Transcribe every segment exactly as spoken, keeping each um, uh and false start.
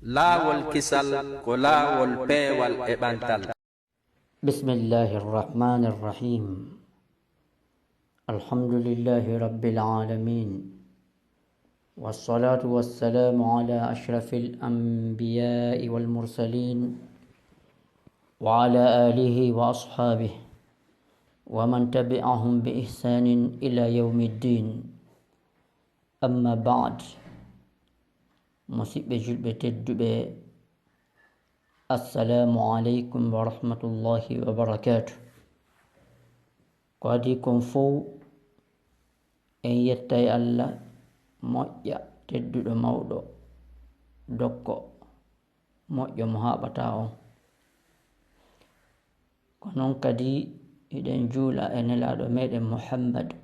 Laawol kisal ko laawol peewal e ɓantal. بسم الله الرحمن الرحيم. الحمد لله رب العالمين. والصلاة والسلام على أشرف الأنبياء والمرسلين وعلى آله وأصحابه ومن تبعهم بإحسان إلى يوم الدين. أما بعد. Musiɗɓe julɓe tedduɓe, السلام عليكم ورحمة الله وبركاته. Ko adii kon fow, en yettay Alla moƴƴa, tedduɗo, mawɗo, dokko, moƴƴo mo haaɓataa on. Ko non kadi hiɗen juula e Nelaaɗo meɗen Muhammad,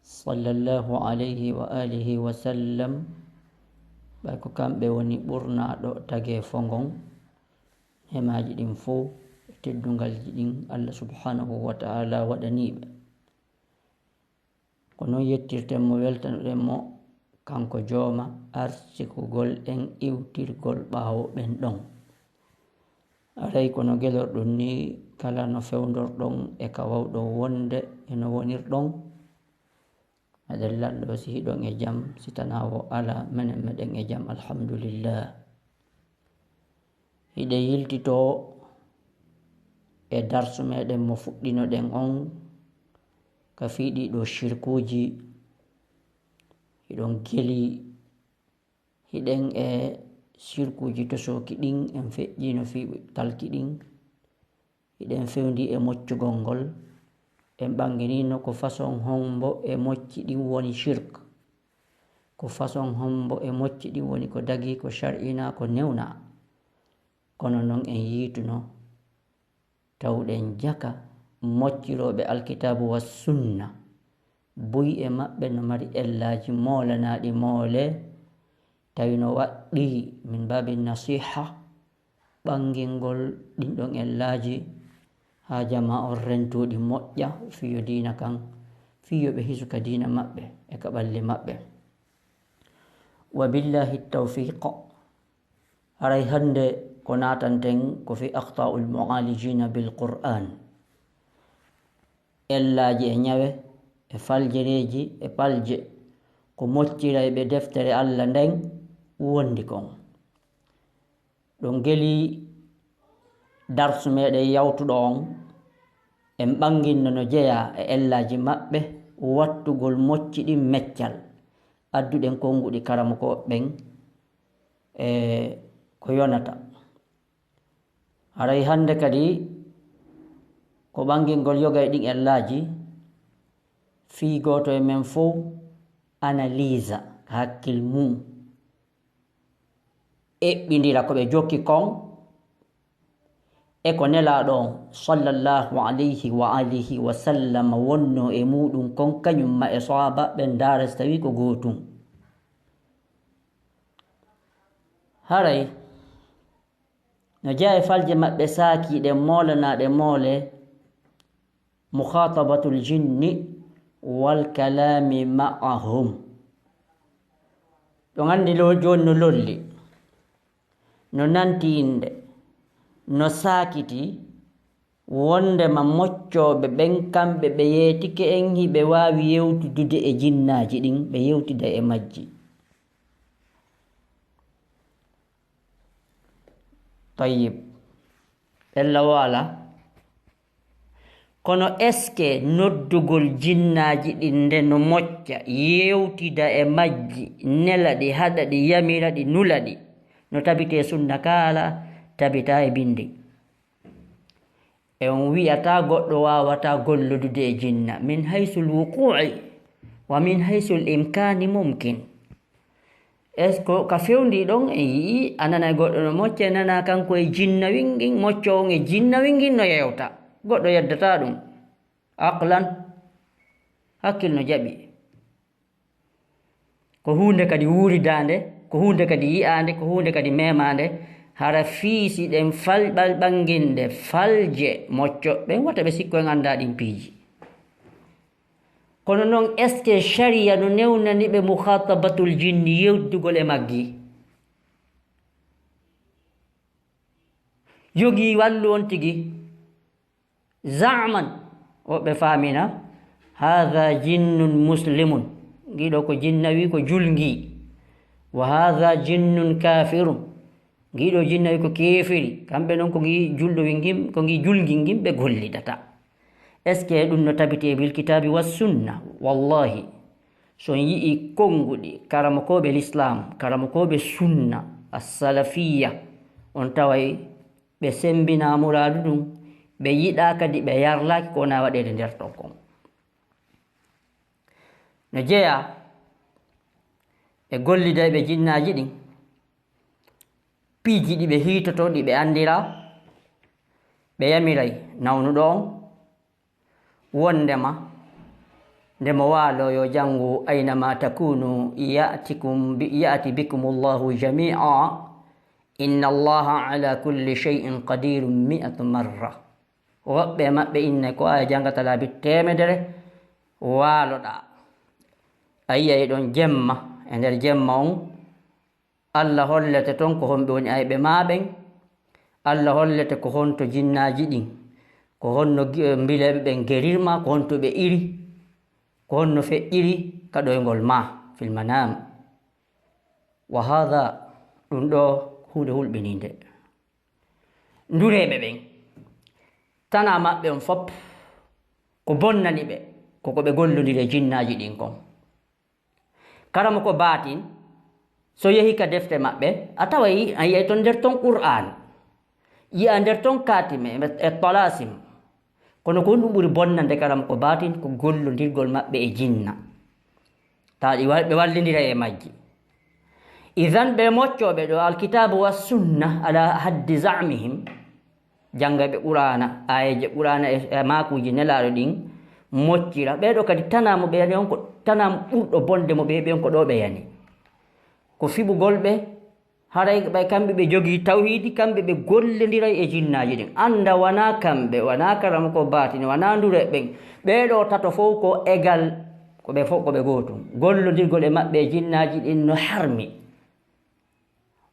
sallallahu alayhi wa alihi wa sallam, ɓay ko kamɓe woni ɓurnaaɗo tageefo ngon, neemaaji ɗin fow e teddungalji ɗin Alla subhanahu wa ta'ala waɗaniiɓe. Ko non yettirten mo, weltanoɗen mo, kanko jooma arsikugol en iwtirgol ɓaawo ɓen ɗon. Aray ko no gelorɗun ni, kala no fewndorɗon e ka wawɗon wonde e no wonirɗon, meɗen lanndoo si hiɗon e jam, si tanaa wo alaa, menen meɗen e jam, alhamdulillah. Hiɗen yiltitoo e darsu meɗen mo fuɗɗinoɗen on ka fii ɗii ɗoo shirkuuji. Hiɗon geli, hiɗen e shirkuuji tosooki ɗin, en feƴƴiino fii talki ɗin. Hiɗen fewndi e moccugol ngol, en ɓannginiino ko façon hombo e mocci ɗin woni shirk, ko façon hombo e mocci ɗin woni ko dagii, ko shar'inaa, ko newnaa. Kono non en yiituno, tawɗen jaka moccirooɓe Alkitaabu wa Sunna, buy e maɓɓe no mari ellaaji moolanaaɗi moole, tawi no waɗɗii min baabi nasiha, ɓanngingol ɗin ɗon ellaaji, haa jamaa on rentoo ɗi moƴƴa, fii yo diina kan, fii yo ɓe hisu ka diina maɓɓe e ka ɓalli maɓɓe. Wa billahi tawfiq. Haray hannde ko naatanten ko fii akhta'ul mu'alijina bil Qur'an. Ellaaji e ñawe, e faljereeji, e palje, ko moccirayɓe deftere Alla nden wondi kon. Ɗon geli darsu meɗen yawtuɗo on, en ɓannginno no jeyaa e ellaaji maɓɓe, wattugol mocci ɗin meccal. Adduɗen konnguɗi karamokooɓe ɓen, e ko yonata. Haray hannde kadi ko ɓanngingol yoga e ɗin ellaaji, fii gooto e men fow analysa ka hakkil mum, eɓɓindira ko ɓe jokki kon e ko Nelaaɗo on, sallallahu alayhi wa alihi wa sallam, wonnoo e muuɗum kon, kañum ma e sahaabaaɓe ɓen, ndaara si tawii ko gootum. Haray no jeyaa e falje maɓɓe saakiiɗe, moolanaaɗe moole, mukhatabatul jinni wal kalami ma'ahum. Ɗon anndi lo-, jooni no lolli, no nanti innde, no saakiti, wondema moccooɓe ɓen, kamɓe ɓe yeetike en, hiɓe waawi yewtudude e jinnaaji ɗin, ɓe yewtida e majji. Tayyib. Ella waala. Kono est-ce que noddugol jinnaaji ɗin nde no mocca, yewtida e majji, nela ɗi, haɗa ɗi, yamira ɗi, nula ɗi, no tabitee sunna kaala, tabitaa e bindi? E on wi'ataa goɗɗo waawataa gollodude e jinna, min haysul wuqu'i wa min haysul imkani mumkin. Est-ce que ka fewndi ɗon en yi'i, a nanay goɗɗo no mocca, nana kanko e jinna wingin, mocco on e jinna wingin no yewta? Goɗɗo yeddataa ɗum. Aqlan, hakkil no jaɓi. Ko huunde kadi wuuridaande, ko huunde kadi yi'aande, ko huunde kadi meemaande. Hara fii si ɗen fal-, ɓal-, ɓannginde falje mocco ɓen, wata ɓe sikko en anndaa ɗin piiji. Kono non, est-ce que sharia no newnani ɓe mukhatabatul jinni, yewtugol e maggi? Yogii wallu on tigi. Za'man, woɓɓe faamina, "Haadha jinnun muslimun." Ngiɗo ko jinnawi ko julngi. "Wa haadha jinnun kaafirun." Ngiɗo jinnawi ko keefiri. Kamɓe noon ko ngi julɗo wi ngim, ko ngi julngi ngim ɓe gollidata. Est-ce que ɗum no tabiti e bil kitaabi wa sunna? Wallahi, so on yi'i konnguɗi karamokooɓe l'islam, karamokooɓe sunna, as-salafiyya, on taway ɓe semmbinaa muraadu ɗum, ɓe yiɗaa kadi ɓe yarlaaki ko wonaa waɗeede nder ton kon. No jeyaa e gollidayɓe jinnaaji ɗin, piiji ɗi ɓe hiitoto, ɗi ɓe anndiraa, ɓe yamiray nawnuɗo on, wonndema nde mo waaloo yo janngu, "Aynama takunu ya'tikum bi-, ya'ti bikumullahu jami'a, inna Allaha ala kulli shay'in qadirun mi'ata marra." Woɓɓe maɓɓe inna ko a janngata laabi teemedere, waaloɗaa. A yi'ay ɗon jemma, e nder jemma on, Alla hollete ton ko honɓe woni ayɓe maa ɓen. Alla hollete ko honto jinnaaji ɗin, ko honno gi-, mbileeɓe ɓen gerirma, ko honto ɓe iri, ko honno feƴƴiri ka ɗoyngol maa fil manam. Wa haadha, ɗum ɗoo ko huunde hulɓiniinde. Ndureeɓe ɓen, tanaa maɓɓe on fop, ko bonnani ɓe, ko ko ɓe gollondiri e jinnaaji ɗin kon. Karamoko baatin, so yehi ka defte maɓɓe, a taway, a yi'ay ton nder ton Qur'aan, yi'a nder ton kaatime e, e talasim. Kono ko honɗum ɓuri bonnande karamoko baatin? Ko gollondirgol maɓɓe e jinna. Tawa ɗi wa-, ɓe wallindira e majji. Idan ɓe moccooɓe ɗo alkitaabu wa sunna ala haddi za'mihim, janngayɓe Qur'aana, aayeeje Qur'aana e, e maakuuji Nelaaɗo ɗin moccira. Ɓee ɗoo kadi tanaa mo ɓe yani on ko, tanaa mo ɓurɗo bonde mo ɓe heɓi on ko ɗoo ɓe yani. Ko fiɓugol ɓe, haray ɓay kamɓe ɓe jogii tawhiidi, kamɓe ɓe gollondiray e jinnaaji ɗin. Annda wanaa kamɓe, wanaa karamoko baatini, wanaa ndure ɓen. Ɓee ɗoo tato fow ko égal, ko ɓe fow ko ɓe gootum. Gollondirgol e maɓɓe e jinnaaji ɗin no harmi.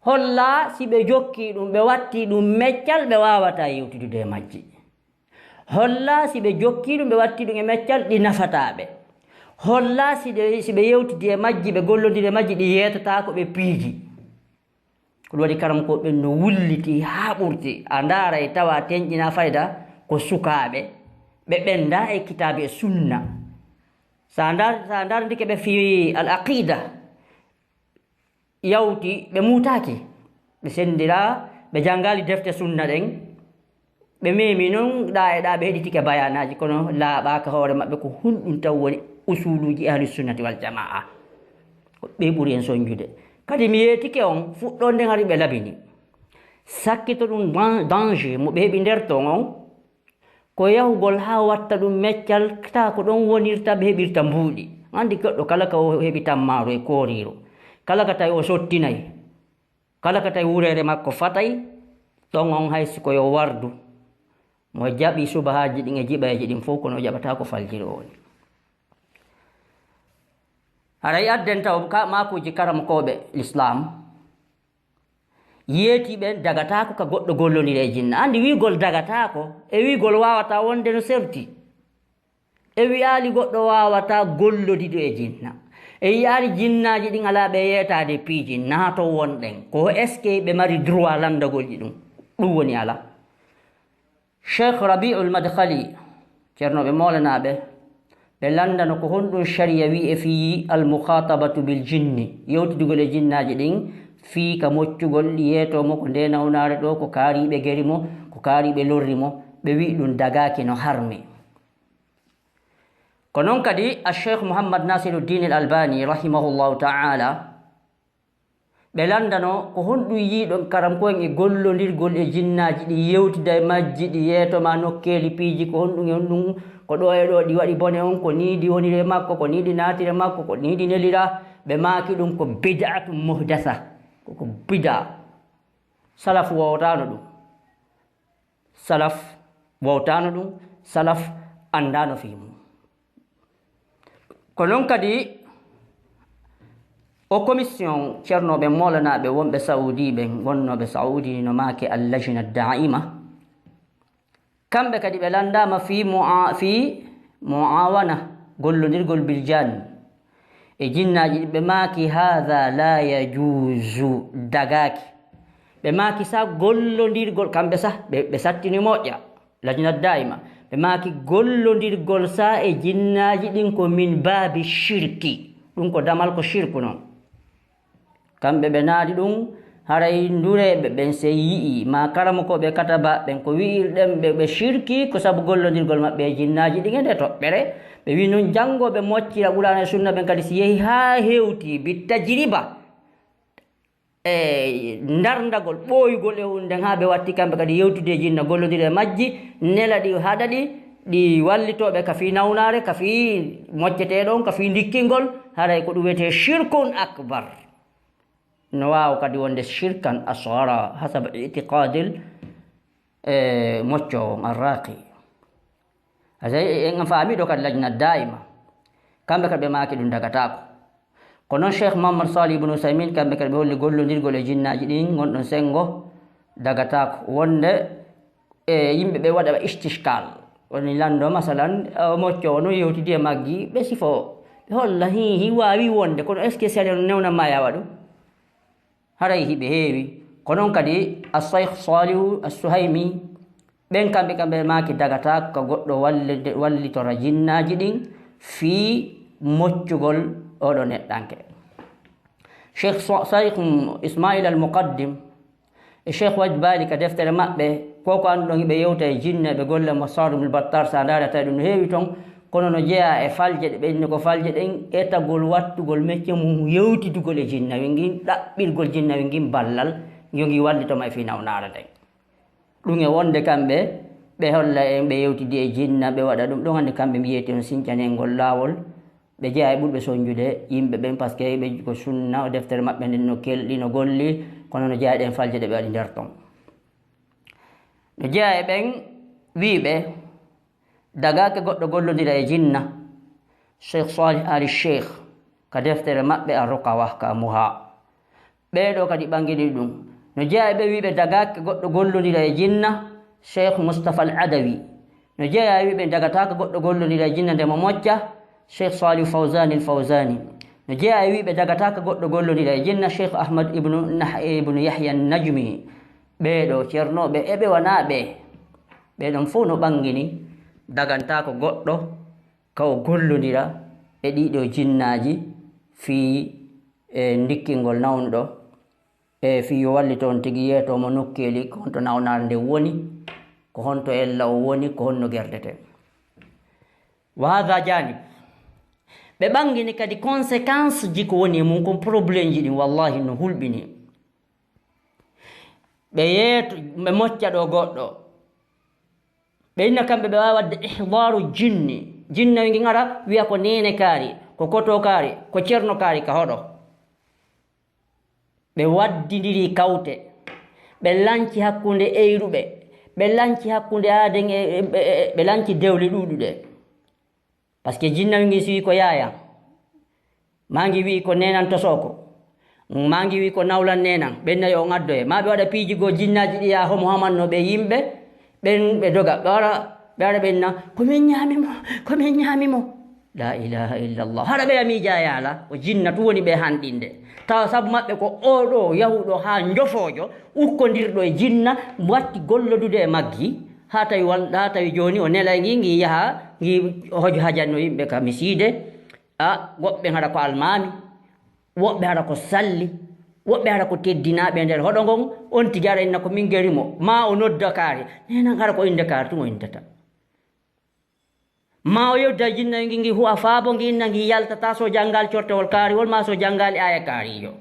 Holla si ɓe jokkii ɗum, ɓe wattii ɗum meccal, ɓe waawataa yewtidude e majji. Holla si ɓe jokkii ɗum, ɓe wattii ɗum e meccal, ɗi nafataa ɓe. Holla si ɓe, si ɓe yewtidii e majji, ɓe gollondiri e majji, ɗi yeetataako ɓe piiji. Ko ɗum waɗi karamokooɓe ɓen no wulliti haa ɓurti. A ndaaray tawa tenƴinaa fayda ko sukaaɓe, ɓe ɓenndaa e kitaabi e sunna. Sa ndar-, sa ndarndike ɓe fii al aqida, yawti, ɓe muutaaki, ɓe senndiraa, ɓe janngaali defte sunna ɗen, ɓe memi non ɗaa e ɗaa, ɓe heɗitike bayaanaaji, kono laaɓaaka hoore maɓɓe, ko honɗum taw woni usuluuji ahli sunnati wal jamaa. Ko ɓe ɓuri en sonjude. Kadi mi yeetike on, fuɗɗoode nden hari ɓe labini. Sakkito ɗum dan-, danger mo ɓe heɓi nder ton on, ko yahugol haa watta ɗum meccal, taa ko ɗon wonirta ɓe heɓirta mbuuɗi. Anndi goɗɗo kala ka o heɓi tammaaru e kooriiru, kala ka tawi o sottinay, kala ka tawi wureere makko fatay, ɗon on hay si ko yo wardu. Mo jaɓi subahaaji ɗin e jiɓayji ɗin fow, kono o jaɓataa ko faljiri o woni. Haray adden taw ka maakuuji karamokooɓe Lislaam, yeetii ɓen dagataako ka goɗɗo gollondiri e jinna. Anndi wi'ugol dagataako e wi'ugol waawataa wonde no serti. E wi'aali goɗɗo waawataa gollodido e jinna. E yi'aali jinnaaji ɗin alaa ɓe yeetaade piiji, naa to wonɗen. Ko est-ce que ɓe mari droit lanndagol ɗi ɗum? Ɗum woni alaa. Cheikh Rabiul Madkhali, ceernooɓe moolanaaɓe, ɓe lanndano ko honɗum sharia wi'i e fii al mukhatabatu bil jinni, yewtidugol e jinnaaji ɗin, fii ka moccugol ɗi yeetoo mo ko nde nawnaare ɗoo, ko kaariiɓe geri mo, ko kaariiɓe lorri mo, ɓe wi'i ɗum dagaaki no harmi. Ko non kadi a Cheikh Muhammad Nasiruddin al Albani rahimahullahu ta'ala, ɓe lanndano ko honɗum yi'uɗon karamko'en e gollondirgol e jinnaaji ɗi, yewtida e majji, ɗi yeetoma nokkeeli piiji, ko honɗum e honɗum, ko ɗo e ɗo ɗi waɗi bone on, ko nii ɗi woniri e makko, ko nii ɗi naatiri e makko, ko nii ɗi nelira. Ɓe maaki ɗum ko bid'atun muhdasa, ko, ko bid'a. Salaf wowtaano ɗum. Salaf wowtaano ɗum, salaf anndaano fii mum. Ko non kadi O commission ceernooɓe moolanaaɓe wonɓe Saudi ɓen, wonnooɓe Saudi no maake Al-Lajna Daima. Kamɓe kadi ɓe lanndaama fii mu'a-, fii mu'awana, gollondirgol bil jan e jinnaaji ɗi, ɓe maaki, "Haadha la yajuuzu," dagaaki. Ɓe maaki, sa gollondirgol, kamɓe sa, ɓe, ɓe sattini moƴƴa, Lajna Daima. Ɓe maaki, gollondirgol sa e jinnaaji ɗin ko min baabi shirki. Ɗum ko damal ko shirku non. Kamɓe ɓe naadi ɗum, haray ndureeɓe ɓen sey yi'i, ma karamokooɓe kataba ɓen ko wi'irɗen ɓe, ɓe shirki, ko sabu gollondirgol maɓɓe e jinnaaji ɗin e nde toɓɓere. Ɓe wi'i non janngooɓe moccira Qur'aana e Sunna ɓen kadi si yehi haa hewti bi tajriba e ndarndagol, ɓooyugol e hunden haa ɓe watti kamɓe kadi yewtude e jinna, gollondira e majji, nela ɗi, haɗa ɗi, ɗi wallitooɓe ka fii nawnaare, ka fii moccetee ɗon, ka fii ndikkingol, haray ko ɗum wiyetee shirkun akbar. No waawa kadi wonde shirkan asghara, hasab itiqadil, e, moccoowo on, arraqi. A tawi en, en faami ɗo kadi Lajna Daima. Kamɓe kadi ɓe maaki ɗum dagataako. Ko noon Cheikh Muhammad Salih ibn Usaymin, kamɓe kadi ɓe holli gollondirgol e jinnaaji ɗin, ngon ɗon senngo dagataako. Wonde e yimɓe ɓe waɗa istishkal. Woni lanndo, masalan, o moccoowo no yewtidi e maggi, ɓe sifo, ɓe holla, hi, hi waawi wonde, kono est-ce que sariya no newna ma yawa ɗum? Haray hiɓe heewi. Ko noon kadi As-Shaykh Salihu As-Suhaymi, ɓen kamɓe, kamɓe maaki dagata ka goɗɗo wallide-, wallitora jinnaaji ɗin fii moccugol oɗo neɗɗanke. Cheikh Sa-, Shaykh Ismail Al-Muqaddim, E Cheikh Waj Bali ka deftere maɓɓe, ko ko annduɗon hiɓe yewta e jinne, ɓe golla mo Sarimul Battar, sa ndaari a tawi ɗum no heewi ton, kono no jeyaa e falje ɗe, ɓe inni ko falje ɗen etagol wattugol mecce mum yewtidugol e jinnawi ngin, ɗaɓɓirgol jinnawi ngin ballal, yo ngi wallito ma e fii nawnaare nden. Ɗum e wonde kamɓe, ɓe holla en ɓe yewtidi e jinna, ɓe waɗa ɗum, ɗum hannde kamɓe mbiyete on sincane ngol laawol, ɓe jeyaa e ɓurɓe sonjude yimɓe ɓen, parce que ɓe ko sunna, o deftere maɓɓe nden no kelɗi, no golli, kono no jeyaa e ɗen falje ɗe ɓe waɗi nder ton. No jeyaa e ɓen wiiɓe, dagaake goɗɗo gollondira e jinna, Cheikh Salih Ali Cheikh, ka deftere maɓɓe Ar-Ruqa wa Ahkamuha. Ɓee ɗoo kadi ɓangini ɗum. No jeyaa e ɓe wiiɓe dagaaki goɗɗo gollondira e jinna, Cheikh Mustafa Al Adawi. No jeyaa e wiiɓe dagataako goɗɗo gollondira e jinna nde mo mocca, Cheikh Salihu Fawzani Al Fawzani. No jeyaa e wiiɓe dagataako goɗɗo gollondira e jinna, Cheikh Ahmad ibnu Nah-, ibnu Yahya Najmi. Ɓee ɗoo cernooɓe e ɓe wanaa ɓee. Ɓee ɗon fof no ɓangini dagantaako goɗɗo ka o gollondira e ɗii ɗoo jinnaaji fii e ndikkingol nawnuɗo, e fii yo wallito on tigi, yeeto mo nokkeeli, ko honto nawnaare nden woni, ko honto ella o woni, ko honno gerdete. Wa hadha janib. Ɓe ɓangini kadi conséquence ji ko woni e mum, kon problème ji ɗin, wallahi no hulɓini. Ɓe yeeto, ɓe mocca ɗo goɗɗo. Ɓe inna kamɓe ɓe waawi waɗde ihdaaru jinni. Jinnawi ngin ara, wiya ko neene kaari, ko koto kaari, ko cerno kaari, ka hoɗo. Ɓe waddindiri kawte. Ɓe lanci hakkunde eyruɓe. Ɓe lanci hakkunde aaden e, e, e, ɓe lanci dewle ɗuuɗuɗe. Parce que jinnawi ngin si wi ko yaayan, maa ngi wi ko neenan tosooko, maa ngi wi ko nawlan neenan, ɓen nayo on addoye. Maa ɓe waɗa piiji goo jinnaaji ɗi yaa homo hamanno ɓe yimɓe, ɓen ɓe doga. Ɓe wara, ɓe wara ɓe inna, "Ko min ñaami mo, ko min ñaami mo." La ilaha illallah. Hara ɓe a miija yaala, o jinna tun woni ɓe hanɗinde. Tawa sabu maɓɓe ko oo ɗoo yahuɗo haa njofoojo, ukkondirɗo e jinna, watti gollodude e maggi, haa tawi wal-, haa tawi jooni o nelay ngi, ngi yaha, ngi hojo hajanno yimɓe ka misiide. A, woɓɓe hara ko almaami, woɓɓe hara ko salli, woɓɓe hara ko teddinaaɓe e nder hoɗo ngon, on tigi ara inna ko min geri mo, maa o nodda kaari, neenan hara ko innde kaari tun o inndata. Maa o yewta e jinna ngi, ngi huwa faabo, ngi inna ngi yaltata so janngaali cortewol kaariwol, maa so janngaali aaya kaariijo.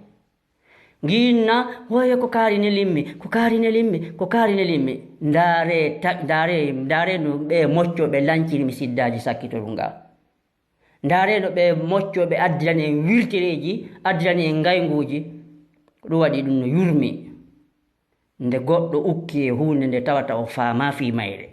Ngi inna, "Hooyo, ko kaari ne limmi, ko kaari ne limmi, ko kaari ne limmi." Ndaare ta-, ndaare, ndaare no ɓe moccooɓe lanciri mi siddaaji sakkitoru nga. Ndaare no ɓe moccooɓe addirani en wirtereeji, addirani en ngaynguuji. Ko ɗum waɗi ɗum no yurmi. Nde goɗɗo ukki e huunde nde tawata o faamaa fii mayre,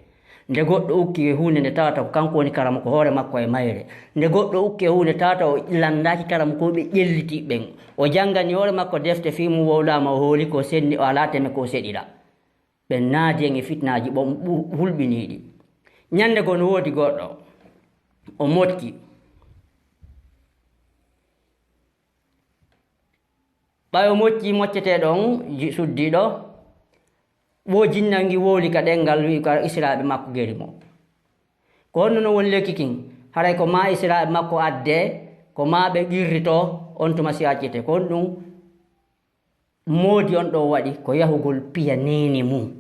Nde goɗɗo ukki e huunde nde tawata ko kanko woni karamoko hoore makko e mayre. Nde goɗɗo ukki e huunde tawata o lanndaaki karamokooɓe ƴellitiiɓe ɓen. O janngani hoore makko defte fii mum wowlaama, o hooli ko senni, o alaa teme ko seɗira. Ɓe naadi en e fitnaaji ɓon ɓu-, hulɓiniiɗi. Ñannde goo no woodi goɗɗo, o moƴƴi. Ɓay o moƴƴi mocceteeɗo on, ji-, suddiiɗo, wo jinna ngi wowli ka ɗenngal, wi'i ko israaɓe makko geri mo. Ko honno non woni lekki kin? Haray ko maa israaɓe makko addee, ko maa ɓe qirritoo, on tuma si accete. Ko honɗun? Moodi on ɗoo waɗi ko yahugol piya neene mum.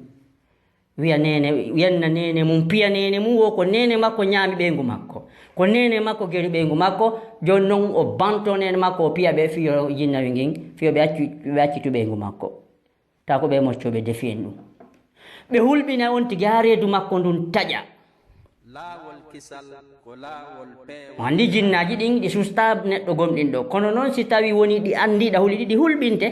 Wiya neene, wiyanna neene mum, piya neene mum, wo ko neene makko ñaami ɓeyngu makko. Ko neene makko geri ɓeyngu makko, jooni non o bantoo neene makko, o piya ɓe fii yo jinnawi ngin, fii yo ɓe accu, ɓe accitu ɓeyngu makko. Taa ko ɓe moccooɓe defi en ɗum. Ɓe hulɓina on tigi haa reedu makko ndun taƴa. Laawol kisal ko laawol peewol. O anndi jinnaaji ɗin ɗi sustaa neɗɗo gomɗinɗo. Kono non si tawii wonii ɗi anndiiɗa huli ɗi, ɗi hulɓinte.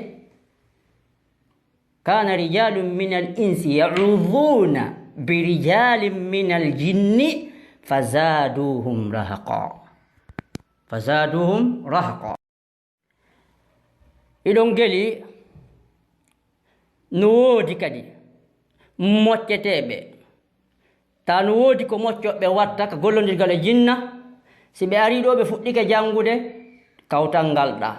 Kana rijalun minal insi ya'udhuna bi rijalin minal jinni fazaaduhum rahaqa. Fazaaduhum rahaqa. Iɗon geli, no woodi kadi mocceteeɓe. Taa no woodi ko moccooɓe watta ka gollondirgal e jinna, si ɓe arii ɗoo ɓe fuɗɗike janngude, kawtal ngal ɗaa.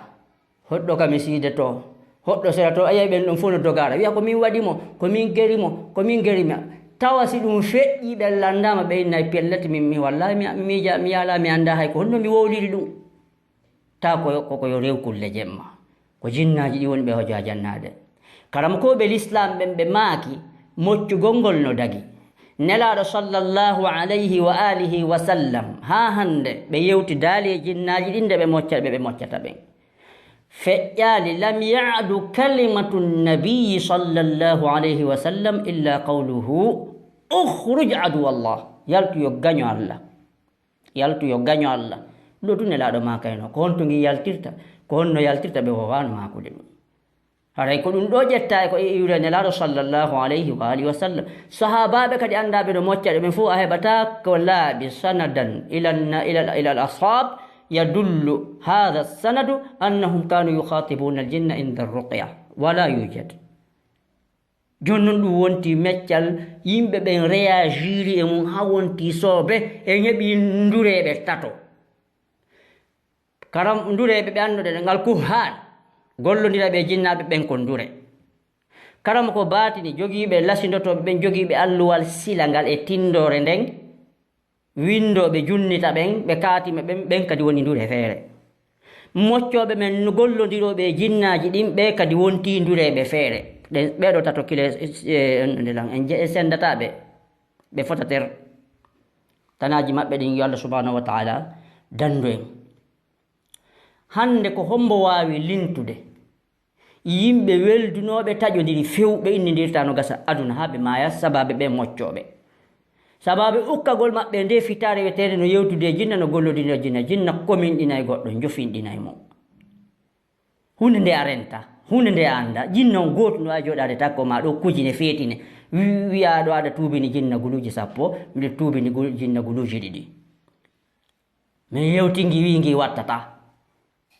Hoɗɗo ka mi siidetoo, hoɗɗo sera too, a yi'ay ɓen ɗon fof no dogaara. Wi'a ko min waɗi mo, ko min geri mo, ko min geri mo. Tawa si ɗum feƴƴii ɓe lanndaama ɓe innay pellet, min mi wallaahi mi, mi miija, mi yaalaa, mi anndaa hay ko honno mi wowliri ɗum. Taa ko, ko, ko yo rew kulle jemma. Ko jinnaaji ɗi woni ɓe hojo a jannaade. Karamokooɓe lislaam ɓen ɓe maaki, moccugol ngol no dagi. Nelaaɗo sallallahu alayhi wa alihi wa sallam, haa hannde ɓe yewtidaali e jinnaaji ɗin nde ɓe mocca, ɓe, ɓe moccata ɓen. Feƴƴaali, lam ya'du kalimatu nabiyyi sallallahu alayhi wa sallam illa qawluhu, "Ukhruj aduwallah." Yaltu yo gaño Allah. Yaltu yo gaño Allah. Ɗum ɗoo tun Nelaaɗo maakayno. Ko honto ngi yaltirta? Ko honno yaltirta? Ɓe woowaano maakude ɗum. Haray ko ɗum ɗoo ƴettaa e ko e iwre Nelaaɗo sallallahu alayhi wa alihi wa sallam. Sahaabaaɓe kadi anndaaɓe no mocca ɗum, ɓen fof a heɓataa ko laaɓi sanadan ila, ila, ila al ashab yadullu hadha sanadu annahum kanu yukhatibuna al jinna inda ruqya. Wala yujad. Jooni non ɗum wonti meccal, yimɓe ɓen reyajiiri e mum haa wonti soobe, en heɓi ndureeɓe tato. Karam ndureeɓe ɓe annduɗen ngal kuhaan, gollondira ɓe jinnaaɓe ɓen ko ndure. Karamoko baatini jogiiɓe lasindotooɓe ɓen jogiiɓe alluwal sila ngal e tinndoore nden, winndooɓe junnita ɓen, ɓe kaatima ɓen, ɓen kadi woni ndure feere. Moccooɓe men gollondirooɓe e jinnaaji ɗin, ɓe kadi wontii ndureeɓe feere. Ɗen, ɓee ɗoo tato kile, e, e, nde lan, en je-, en senndataa ɓe. Ɓe fota ter. Tanaaji maɓɓe ɗin, yo Allah subhanahu wa ta'ala danndu en. Hannde ko hombo waawi lintude yimɓe weldunooɓe taƴondiri few, ɓe innindirta no gasa aduna haa ɓe maaya, sabaabe ɓe moccooɓe. Sabaabe ukkagol maɓɓe nde fitaare wiyeteende no yewtude e jinna, no gollodira e jinna, jinna kominɗina e goɗɗo, njofinɗina e mo. Huunde nde a renta, huunde nde a annda, jinna on gootu no a jooɗaade takko ma ɗo kujine feetine, wi-, wiyaa ɗo aɗa tuubini jinna guluuji sappo, miɗo tuubini gu-, jinna guluuji ɗiɗi. Min yewti ngi, wi ngi wattata.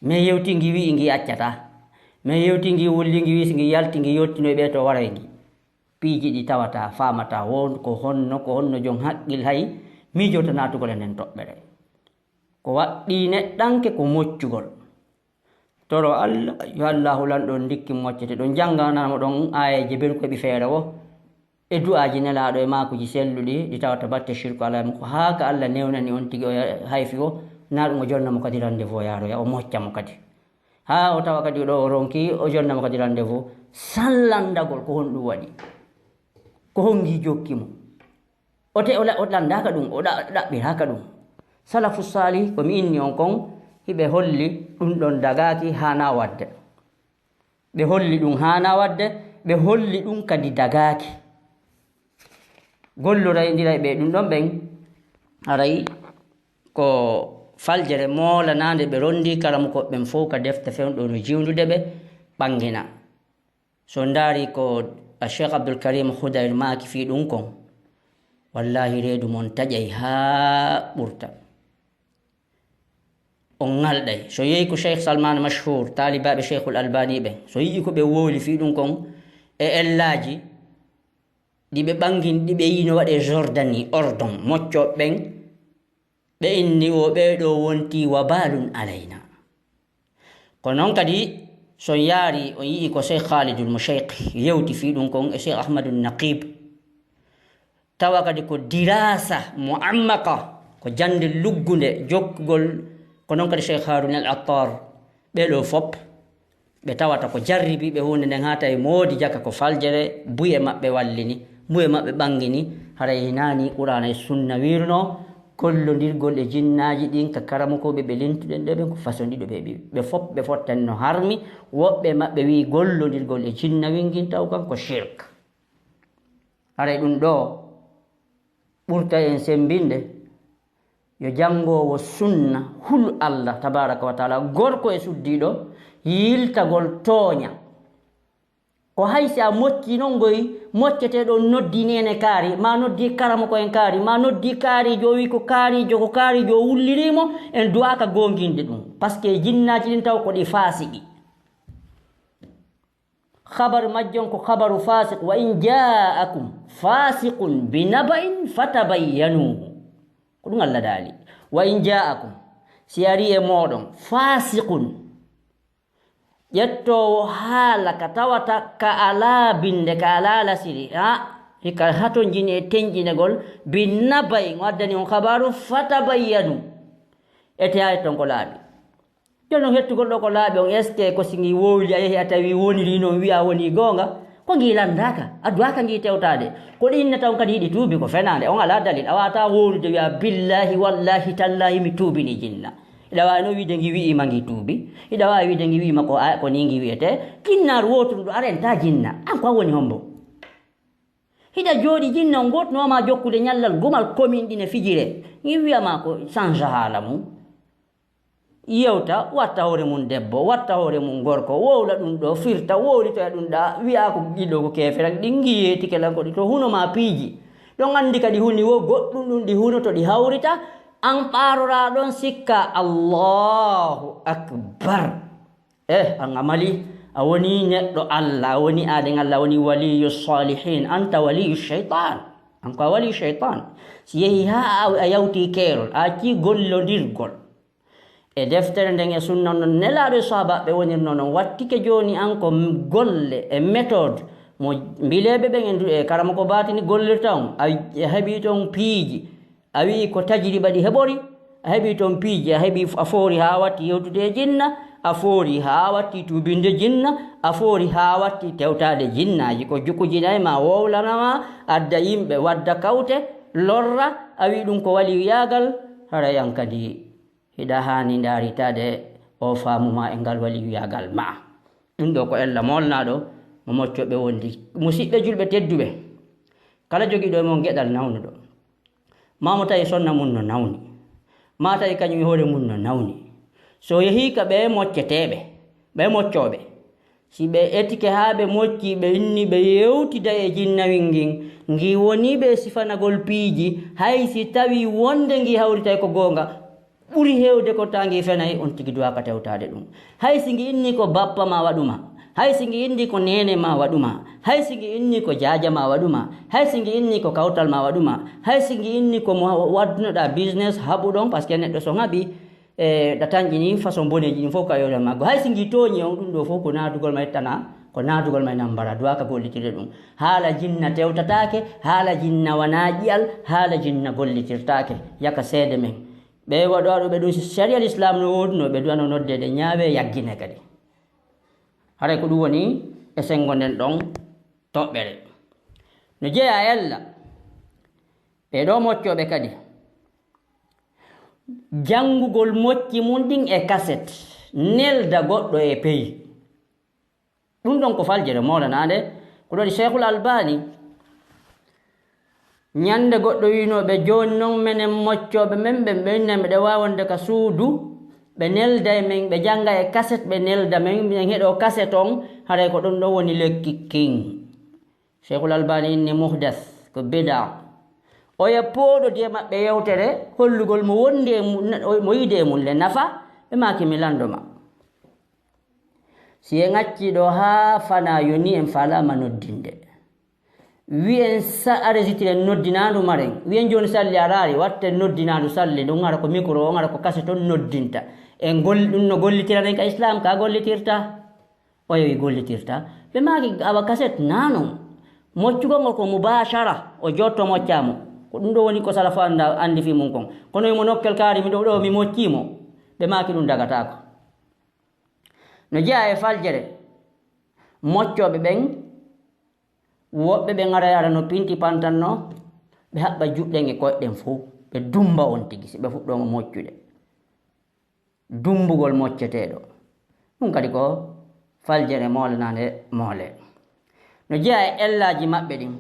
Min yewti ngi, wi ngi accata. Min yewti ngi, wulli ngi, wi si ngi yalti, ngi yottinoy ɓe to waray ngi. Piiji ɗi tawata, faamata, won ko honno, ko honno jon haqqil hay miijota naatugol e nden toɓɓere. Ko waɗɗii neɗɗanke ko moccugol. Toro Allah, yo Allahu lanɗo on ndikki moccete. Ɗon jannganamo ɗon aayeeje beru keɓi feere wo. E du'aaji Nelaaɗo e maakuuji selluɗi, ɗi tawata batte shirku alaa e makko, haa ka Allah newnani on tigi o hayfi o, na ɗum o jonna mo kadi rendez-vous yaaroya, o mocca mo kadi. Haa o tawa kadi ɗo o ronki, o jonna mo kadi rendez-vous, san lanndagol ko honɗum waɗi, ko honngi jokki mo. O te-, o la-, o lanndaaka ɗum, o ɗa-, ɗaɓɓiraaka ɗum. Salafu saalih, ko mi inni on kon, hiɓe holli ɗum ɗon dagaaki, haanaa waɗde. Ɓe holli ɗum haanaa waɗde, ɓe holli ɗum kadi dagaaki. Gollorayndiray ɓe ɗum ɗon ɓen, aray ko faljere moolanaande ɓe ronndii karamokooɓe ɓen fow ka defte fewndo no jiwndude ɓe ɓanngina. So ndaari ko Cheikh Abdul Karim Khudayr maaki fii ɗum kon, Wallaahi, reedu mon taƴay haa ɓurta. On ŋalɗay. So yehi ko Cheikh Salman Mashhur, taalibaaɓe Cheikhul Albani ɓen, so yi'i ko ɓe wowli fii ɗum kon e ellaaji ɗi ɓe ɓangini, ɗi ɓe yi'i no waɗee Jordanie, Ordon, moccooɓe ɓen, ɓe inni o ɓee ɗoo wontii wabalun alayna. Ko non kadi, so on yaari, on yi'i ko Cheikh Khalidul Mushayqi yewti fii ɗum kon e Cheikh Ahmadun Naqib, tawa kadi ko dirasa muammaka, ko jannde luggunde, jokkugol, ko non kadi Cheikh Harun al Attar, ɓee ɗoo fop, ɓe tawata ko jarribiiɓe huunde nden, haa tawi moodi jaka ko faljere, buye maɓɓe wallini, buye maɓɓe ɓangini, haray hinaani Qur'aana e Sunna wiirno, gollondirgol e jinnaaji ɗin ka karamokooɓe ɓe lintuɗen ɗoo ɓen ko façon ɗiɗo ɓe ɓi-, ɓe fop ɓe fottani no harmi, woɓɓe maɓɓe wi'i gollondirgol e jinna wingin taw kan ko shirk. Haray ɗum ɗoo ɓurta en semmbinde, yo janngoowo sunna hulu Allah tabaaraka wa taala, gorko e suddiiɗo, yiltagol tooña. Ko hay si a moccii non ngoy, mocceteeɗo on noddii neene kaari, maa noddii karamoko en kaari, maa noddii kaariijo, o wi'i ko kaariijo, ko kaariijo, o wullirii mo, en duwaaka goonginde ɗum. Parce que jinnaaji ɗin taw ko ɗi faasiqi. Khabar majjon ko khabaru fasiq, "Wa in ja'akum fasiqun bi naba'in fatabayyanu." Ko ɗum Allah daali. "Wa in ja'akum," si ari e mooɗon, "fasiqun," ƴettoowo haala ka tawata ka alaa binde, ka alaa lasiri, ha, hika hatonjini e tenƴinegol, "bi naba'in," o addani on khabaru, "fatabayyanu." Ete haa ton ko laaɓi. Jooni non hettugol ɗoo ko laaɓi on, est-ce que ko si ngi wowli a yehi a tawi woniri non wi'a woni goonga? Ko ngi lanndaaka, a duwaaka ngi tewtaade. Ko ɗi innata on kadi hiɗi tuubi ko fenaande, on alaa dalil, a waawataa wowlude wi'a, "Billaahi, wallaahi, tallaahi, mi tuubini jinna." Hiɗa waawi non wi'ude ngi wi'iima ngi tuubi, hiɗa waawi wi'ude ngi wi'iima ko a-, ko nii ngi wi'etee. Jinnaaru wooturu ɗo a rentaa jinna, an ko an woni hombo? Hiɗa jooɗi jinna on gooto no ma jokkude ñallal gumal komin ɗi ne fijire. Ngi wi'a ma ko change haala mum. Yewta, watta hoore mum debbo, watta hoore mum gorko, wowla ɗum ɗo, firta, wowlitoya ɗum ɗa, wi'a ko ɗiɗo ko keefera, ɗi ngiyeeti kala ko ɗi to huno ma piiji. Ɗon anndi kadi huni wo goɗɗum ɗum ɗi huno to ɗi hawrita, an ɓaarora ɗon sikka, Allahu Akbar. Eh, an a mali, a woni neɗɗo Allah, a woni aaden Allah, a woni waliyu salihin, anta waliyu shaytan. An ko a waliyu shaytan. Si yehi ha a, a yawti keerol, a acci gollondirgol. E deftere nden e sunna non nelaaɗo e sahabaɓe wonirno non, wattike jooni an ko m-, golle e méthode mo mbileɓe ɓen e ndu-, e karama ko batini gollirta on. A, a heɓi ton piiji, a wi'i ko tajriba ɗi heɓori, a heɓi ton piiji, a heɓi f-, a foori ha watti yewtude e jinna, a foori ha watti tuubinde jinna, a foori ha watti tewtaade jinnaaji, ko jukujinay ma, wowlana ma, adda yimɓe, wadda kawte, lorra, a wi'i ɗum ko waliyuyagal, hara yan kadi hiɗa haani ndaaritaade o faamu ma e ngal waliyuyagal ma. Ɗum ɗo ko ella molnaaɗo mo moccoɓe wondi. Musiɓɓe julɓe tedduɓe, kala jogiiɗo e mon geɗal nawnuɗo, maa mo tawi sonna mum no nawni, maa tawi kañum e hoore mum no nawni, so yehii ka ɓee mocceteeɓe, ɓee moccooɓe, si ɓe etike haa ɓe moccii, ɓe inni ɓe yewtida e jinnawin ngin, ngi wonii ɓe e sifanagol piiji, hay si tawii wonde ngi hawritay ko goonga, ɓuri heewde ko taa ngi fenay, on tigi duwaaka tewtaade ɗum. Hay si ngi inni ko bappa ma waɗu ma, hay si ngi inni ko neene ma waɗu ma, hay si ngi inni ko jaaja ma waɗu ma, hay si ngi inni ko kawtal ma waɗu ma, hay si ngi inni ko mo waɗunoɗaa business haɓuɗon, parce que neɗɗo so ŋaɓi, e, ɗa tanƴini façon boneeji ɗin fof ka yewtere maggo. Hay si ngi tooñi on, ɗum ɗo fof ko naatugol ma ittana, ko naatugol ma ina mbara, duwaaka gollitirde ɗum. Haala jinna tewtataake, haala jinna wanaa ƴi'al, haala jinna gollitirtaake. Yaka seede men. Ɓe waɗowa ɗo ɓe ɗum, si sariya Lislaam no woodunoo, ɓe duwano noddeede ñaawe yaggine kadi. Haray ko ɗum woni e senngo nden ɗon toɓɓere. No jeyaa e ella, ɓee ɗoo moccooɓe kadi, janngugol mocci mum ɗin e kaset, nelda goɗɗo e peyi. Ɗum ɗon ko faljere moolanaande, ko ɗo waɗi Cheikhul Albani. Ñande goɗɗo wi'unoo ɓe, "Jooni non menen moccooɓe men ɓen, ɓe inna miɗa waawi wonde ka suudu, ɓe nelda e men, ɓe jannga e kaset, ɓe nelda men, minen heɗoo kaset on, haray ko ɗum ɗon woni lekki kin." Cheikhul Albani inni muhdas ko bida. Oya pooɗodi e maɓɓe yewtere, hollugol mo wonde e mum, mo yiide e mum le nafa, ɓe maaki mi lanndo ma. Si en accii ɗo haa fanaa yoni en faalaama noddinde. Wiyen sa-, a resitiren noddinaandu maren. Wiyen jooni salli a raari, watten noddinaandu salli, ɗum hara ko mikro, on hara ko kaset on noddinta. En gol-, ɗum no gollitiranen ka Islaam, ka gollitirta. Oya wi gollitirta. Ɓe maaki awa kaset naa non. Moccugol ngol ko mubaashara, o jotto moccaamo. Ko ɗum ɗo woni ko salafu annda, anndi fii mum kon. Kono imo nokkel kaari mi ɗo ɗo mi moccii mo. Ɓe maaki ɗum dagataako. No jeyaa e faljere, moccooɓe ɓen, woɓɓe ɓen aray ara no pinti pantan no, ɓe haɓɓa juuɗe ɗen e koyɗe ɗen fow, ɓe dummba on tigi, si ɓe fuɗɗooma moccude. Dummbugol mocceteeɗo. Ɗum kadi ko faljere moolanaande moole. No jeyaa e ellaaji maɓɓe ɗin.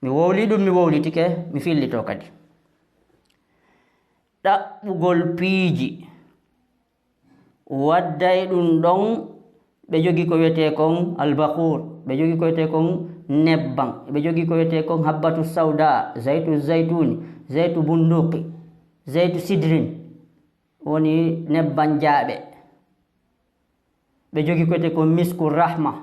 Mi wowli ɗum, mi wowlitike, mi fillito kadi. Ɗaɓɓugol piiji. Wadda e ɗum ɗon, ɓe jogi ko wiyetee kon albakuur, ɓe jogi ko wiyetee kon nebban, ɓe jogi ko wiyetee kon habbatu sawda, zaytu zaytuni, zaytu bunduqi, zaytu sidrin, woni nebban jaaɓe. Ɓe jogi ko wiyetee kon misku rahma,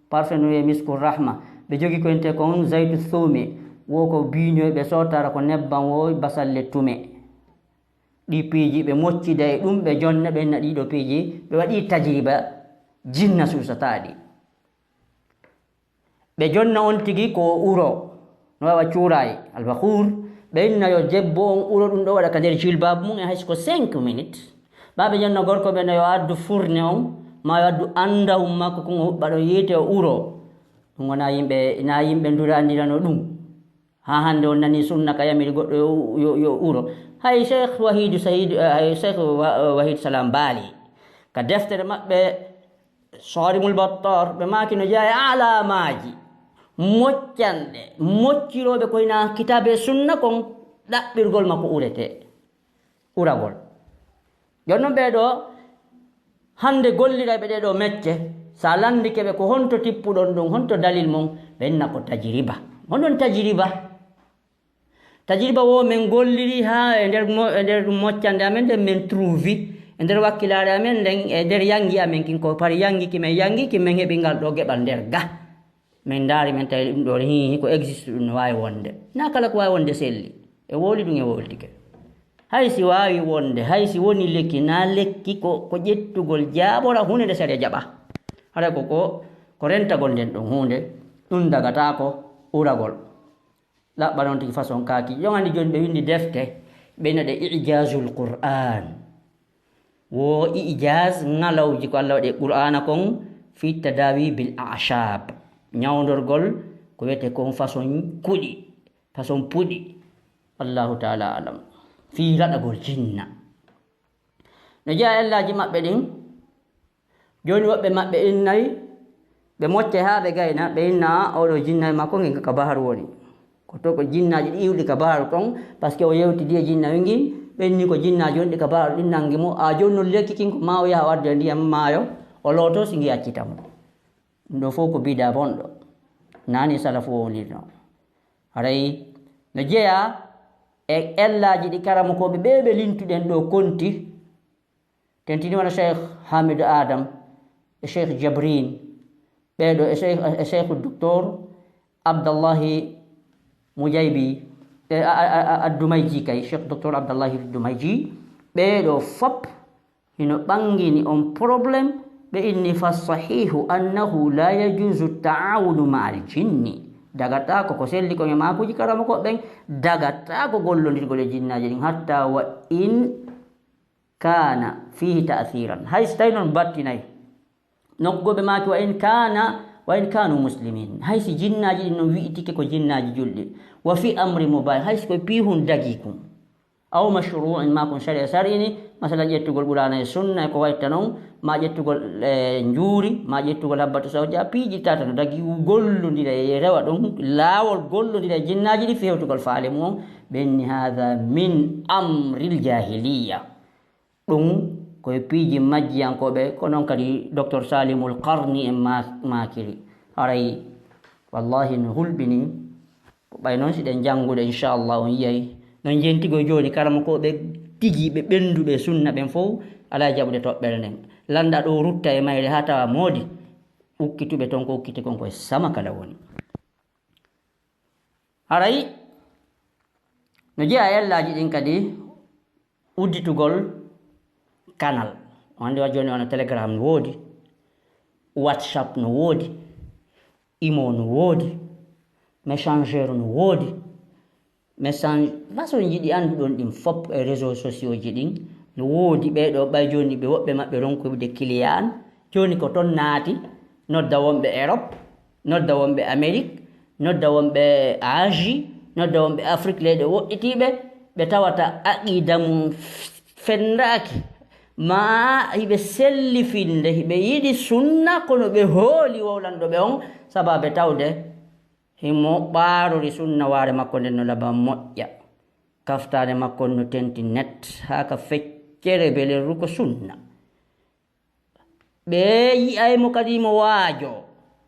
parfum no wiyee misku rahma. Ɓe jogi ko wiyetee kon zaytu suumi, wo ko biiñoy ɓe sootara ko nebban wo basalle tume. Ɗi piiji ɓe moccida e ɗum, ɓe jonna ɓe na ɗiɗo piiji, ɓe waɗi tajriba jinna suusataaɗi. Ɓe jonna on tigi ko uro, no wawa cuuraay, albakuur. Ɓe inna yo debbo on uro ɗum ɗo waɗa ka nder jilbaabu mum en hay so ko cinq minutes. Maa ɓe jonna gorko ɓe no yo addu furne on, maa yo addu andawum makko kon o huɓɓa ɗo yiite o uro. Ɗum wona yimɓe, na yimɓe ndura andirano ɗum. Haa hannde on nanii sunna ka yamiri goɗɗo yo, yo, yo uro. Hay Cheikh Wahidu Sahidu, eh, hay Cheikh Wa-, Wahid Salam Baali, ka deftere maɓɓe Sarimul Battar, ɓe maaki no jeyaa e alaamaaji moccanɗe, moccirooɓe ko ina kitaabe sunna kon, ɗaɓɓirgol makko uretee. Uragol. Jooni non ɓee ɗoo, hannde gollirayɓe ɗee ɗoo mecce, so a lanndike ɓe ko honto tippuɗon ɗum, honto dalil mon, ɓe inna ko tajiriba. Honɗon tajiriba? Tajiriba wo men golliri haa e nder mo-, e nder ɗum moccande amen nden men trouvi, e nder wakkilaare amen nden, e nder yanngi amen kin ko par yanngi ki men yanngi ki men heɓi ngal ɗoo geɓal nder ga. Min ndaari, min tawi ɗum ɗo, hi, hi, ko existe ɗum no waawi wonde. Na kala ko waawi wonde selli. E wowli ɗum, e wowlitike. Hay si waawi wonde, hay si woni lekki, na lekki ko, ko ƴettugol jaabora huunde nde sariya jaɓa. Haray ko, ko, ko rentagol nden ɗum huunde, ɗum dagataako uragol. Ɗaɓɓa noon tigi façon kaaki. Ƴon anndi jooni ɓe winndi defte, ɓe innata ɗe Ijazul Qur'an. Wo ijaz ŋalawji ko Allah waɗi e Qur'aana kon fi tadawi bil a'shab. Ñawndorgol ko wiyetee kon façon kuɗi, façon puɗi. Allahu taala alam. Fii raɗagol jinna. No jeyaa e ellaaji maɓɓe ɗin, jooni woɓɓe maɓɓe innay, ɓe mocce haa ɓe gayna, ɓe inna, "Aa, oo ɗoo jinna e makko ngen ka baharu woni." Ko to ko jinnaaji ɗi iwɗi ka baharu ton, parce que o yewtidi e jinna wi ngin, ɓe inni ko jinnaaji wonɗi ka baharu ɗin nangi mo. "Aa, jooni non lekki kin ko maa o yaha o adda ndiyam maayo, o looto si ngi accita mo." Ɗum ɗoo fof ko bidaa bonɗo. Naani salafu o wonirno. Haray no jeyaa e ellaaji ɗi karamokooɓe ɓee ɓe lintuɗen ɗoo konti, tentini wona Cheikh Hamidou Adam, e Cheikh Jabrin, ɓee ɗoo e Cheikh, e Cheikh Docteur Abdallahi Mujaybi, e, a, a, a, a, Dumayji kay, Cheikh Docteur Abdallahi Dumayji, ɓee ɗoo fop hino ɓangini on problème, ɓe inni, "Fa sahihu annahu la yajuzu taawunu ma al jinni." Dagataako ko selli kon e maakuuji karamokooɓe ɓen, dagataako gollondirgol e jinnaaji ɗin, hatta wa in kaana fiihi ta'siran. Hay si tawi non battinay. Nokku goo ɓe maaki, "Wa in kaana, wa in kaanu muslimin." Hay si jinnaaji ɗin non wi'itike ko jinnaaji julɗi. Wa fi amri mubah, hay si ko piihun dagii kun. Aw mashru'in, ma kun sharia sar'ini, masala ƴettugol Qur'aana e sunna e ko wayta non, ma ƴettugol, eh, njuuri, ma ƴettugol habbatu sawdi, a piiji tata no dagii gollondira e rewa ɗon, laawol gollondira e jinnaaji ɗi fewtugol faale mum on, ɓe inni, "Hadha min amril jahiliya." Ɗum ko e piiji majjiyankooɓe, ko noon kadi Docteur Salimul Qarni en ma-, maakiri. Haray, wallahi, no hulɓini, Ko ɓay noon si ɗen janngude, inchallah, on yiyay no njentigol jooni karamokooɓe tigi ɓe ɓennduɓe sunna ɓen fof, alaa jaɓude toɓɓere nden. Lannda ɗo rutta e mayre haa tawa moodi, ukkituɓe toon ko ukkiti kon koye sama kala woni. Haray no jeyaa e ellaaji ɗin kadi udditugol kanal. On anndi wa jooni wano Telegram no woodi, WhatsApp no woodi, Imo no woodi, Messenger no woodi, Messenger, façon ji ɗi annduɗon ɗin fof e réseaux sociaux ji ɗin no woodi. Ɓee ɗoo ɓay jooni ɓe woɓɓe maɓɓe ronkude client an, jooni ko toon naati, nodda wonɓe Europe, nodda wonɓe Amérique, nodda wonɓe Asie, nodda wonɓe Afrique, leyɗe woɗɗitiiɓe, ɓe tawata aqida mum fenndaaki, ma hiɓe sellifinde, hiɓe yiɗi sunna, kono ɓe hooli wowlanɗo ɓe on, sababu tawde himo ɓaarori sunna, waare makko nden no laba moƴƴa, kaftaare makko no tenti net, haa ka feccere belerru ko sunna. Ɓe yi'ay mo kadi mo waajo,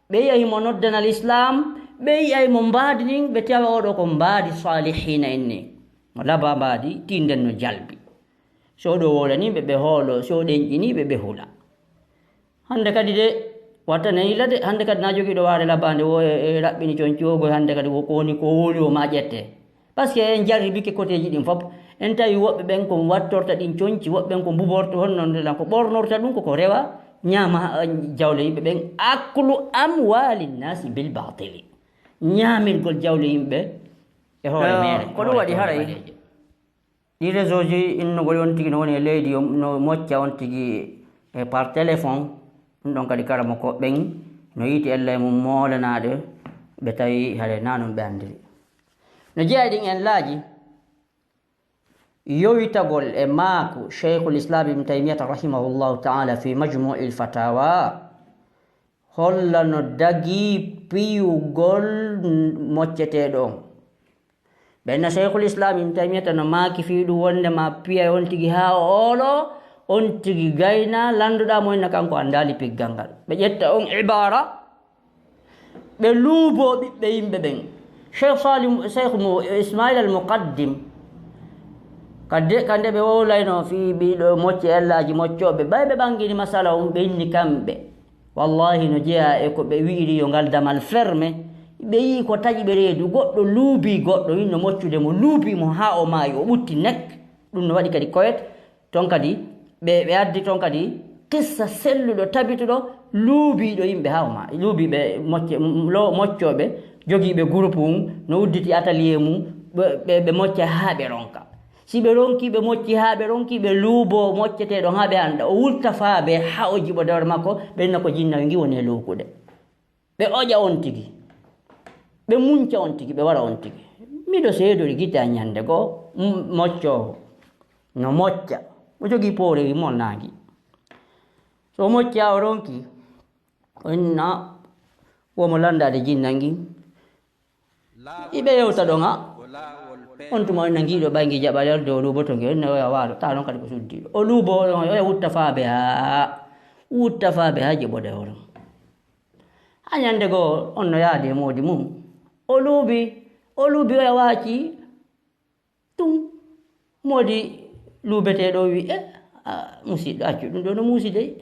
ɓe yi'ay mo noddana l'islam, ɓe yi'ay mo mbaadi ndin, ɓe tawa oɗo ko mbaadi salihina en ni. Mo laba mbaadi, tiinden no jalbi. So oɗo wowlani ɓe, ɓe hoolo, so o ɗenƴini ɓe, ɓe hula. Hannde kadi de, watta ne yila de, hannde kadi na jogiiɗo waare labaande wo e, e raɓɓini conci o goy, hannde kadi wo ko woni ko wowli o ma ƴette. Parce que en jarribike koteeji ɗin fof, en tawi woɓɓe ɓen ko wattorta ɗin conci, woɓɓe ɓen ko mbuborto honno nde ko ɓornorta ɗum, koko rewa, ñaama, eh, jawle yimɓe ɓen, aklu amwali nnasi bil batili, ñaamirgol jawle yimɓe e hoore Ah, mere, ko ɗum waɗi haray. Ɗi réseau ji innugol on tigi no woni e leydi, yo, no mocca on tigi e par téléphone, ɗum ɗon kadi karamoko ɓen no yiiti ella e mum moolanaade, ɓe tawi haray na non ɓe anndiri. No jeyaa e ɗin en laaji, yowitagol e maaku Cheikhul Islam Ibn Taymiyata rahimahullahu ta'ala fi Majmu'il Fatawa, holla no dagi piyugol mocceteeɗo on. Ɓenna Cheikhul Islam Ibn Taymiyata no maaki fii ɗum wonde ma piyay on tigi haa o oolo, on tigi gayna, lannduɗaa mo inna kanko anndaali piggal ngal. Ɓe ƴetta on ibaara, ɓe luuboo ɓiɓɓe yimɓe ɓen. Cheikh Salim, Cheikh Mu-, Ismail al Muqaddim, ka de-, ka nde ɓe wowlayno fii ɓiɗo mocce ellaaji moccooɓe, ɓay ɓe ɓangini masala on, ɓe inni kamɓe. Wallahi no jeyaa e ko ɓe wi'iri yo ngal damal ferme. Ɓe yi'i ko taƴi ɓe reedu, goɗɗo luubii goɗɗo, inno moccude mo, luubii mo haa o maayi, o ɓutti nek. Ɗum no waɗi kadi koyet. Ton kadi, ɓe, ɓe addi ton kadi qissa selluɗo, tabituɗo, luubiiɗo yimɓe haa o maayi. Luubiiɓe mocce, lo-, moccooɓe, jogiiɓe groupe mum, no udditi atelier mum, ɓe, ɓe, ɓe mocca haa ɓe ronka. Si ɓe ronkii, ɓe moccii haa ɓe ronkii, ɓe luuboo mocceteeɗo haa ɓe annda. O wurta faa ɓe haa o jiɓo dewre makko, ɓe inna ko jinna ngi woni e luukude. Ɓe oƴa on tigi. Ɓe munca on tigi, ɓe wara on tigi. Miɗo seedori gite an ñande goo, m-, moccoowo no mocca. O jogii poore wi mol naangi. So o moccaa o ronkii, o inna wo mo lanndaade jinna ngi. Iɓe yewta ɗon ha on tuma, on nangi ɗo ɓayngi jaɓalel dow luuboto nge, on oya waalo, ta ɗon kadi ko suddiiɗo. O luubo, on oya wutta faabe ha, wutta faabe ha jeɓo dewro. Ha ñande goo, on no yaadi e moodi mum. O luubi, o luubi, oya waaci. Ɗum moodi luubeteeɗo o wi, "E, a, musiɗɗo, accu ɗum ɗo no muusi dey."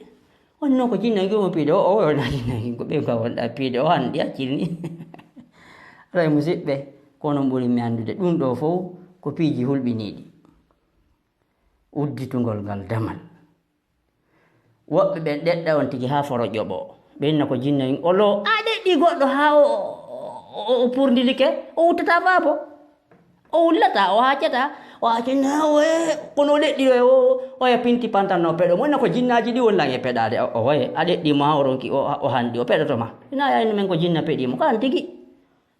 On no ko jinna ngi mo piide, o, o, o na jinna ngi, ko ɓe ka wonɗa piide, o hanɗi acciri ni. Aray musiɓɓe, ko onon ɓuri mi anndude. Ɗum ɗo fof ko piiji hulɓiniiɗi. Udditugol ngal damal. Woɓɓe ɓen ɗeɗɗa on tigi haa foro ƴoɓo. Ɓe inna ko jinna en. O lo, a ɗeɗɗi goɗɗo haa o, o, o, o purndilike, o uttata faabo. O ullata, o haccata, o haccata, o, e, kono o ɗeɗɗi o, o, o ya pinti pantan no peɗo. Mo inna ko jinnaaji ɗi woni lan e peɗaade. O, o, oye, a ɗeɗɗi mo haa o ronki, o, o hanɗi, o peɗoto ma. Ina yayno men ko jinna peɗi mo. Ko an tigi.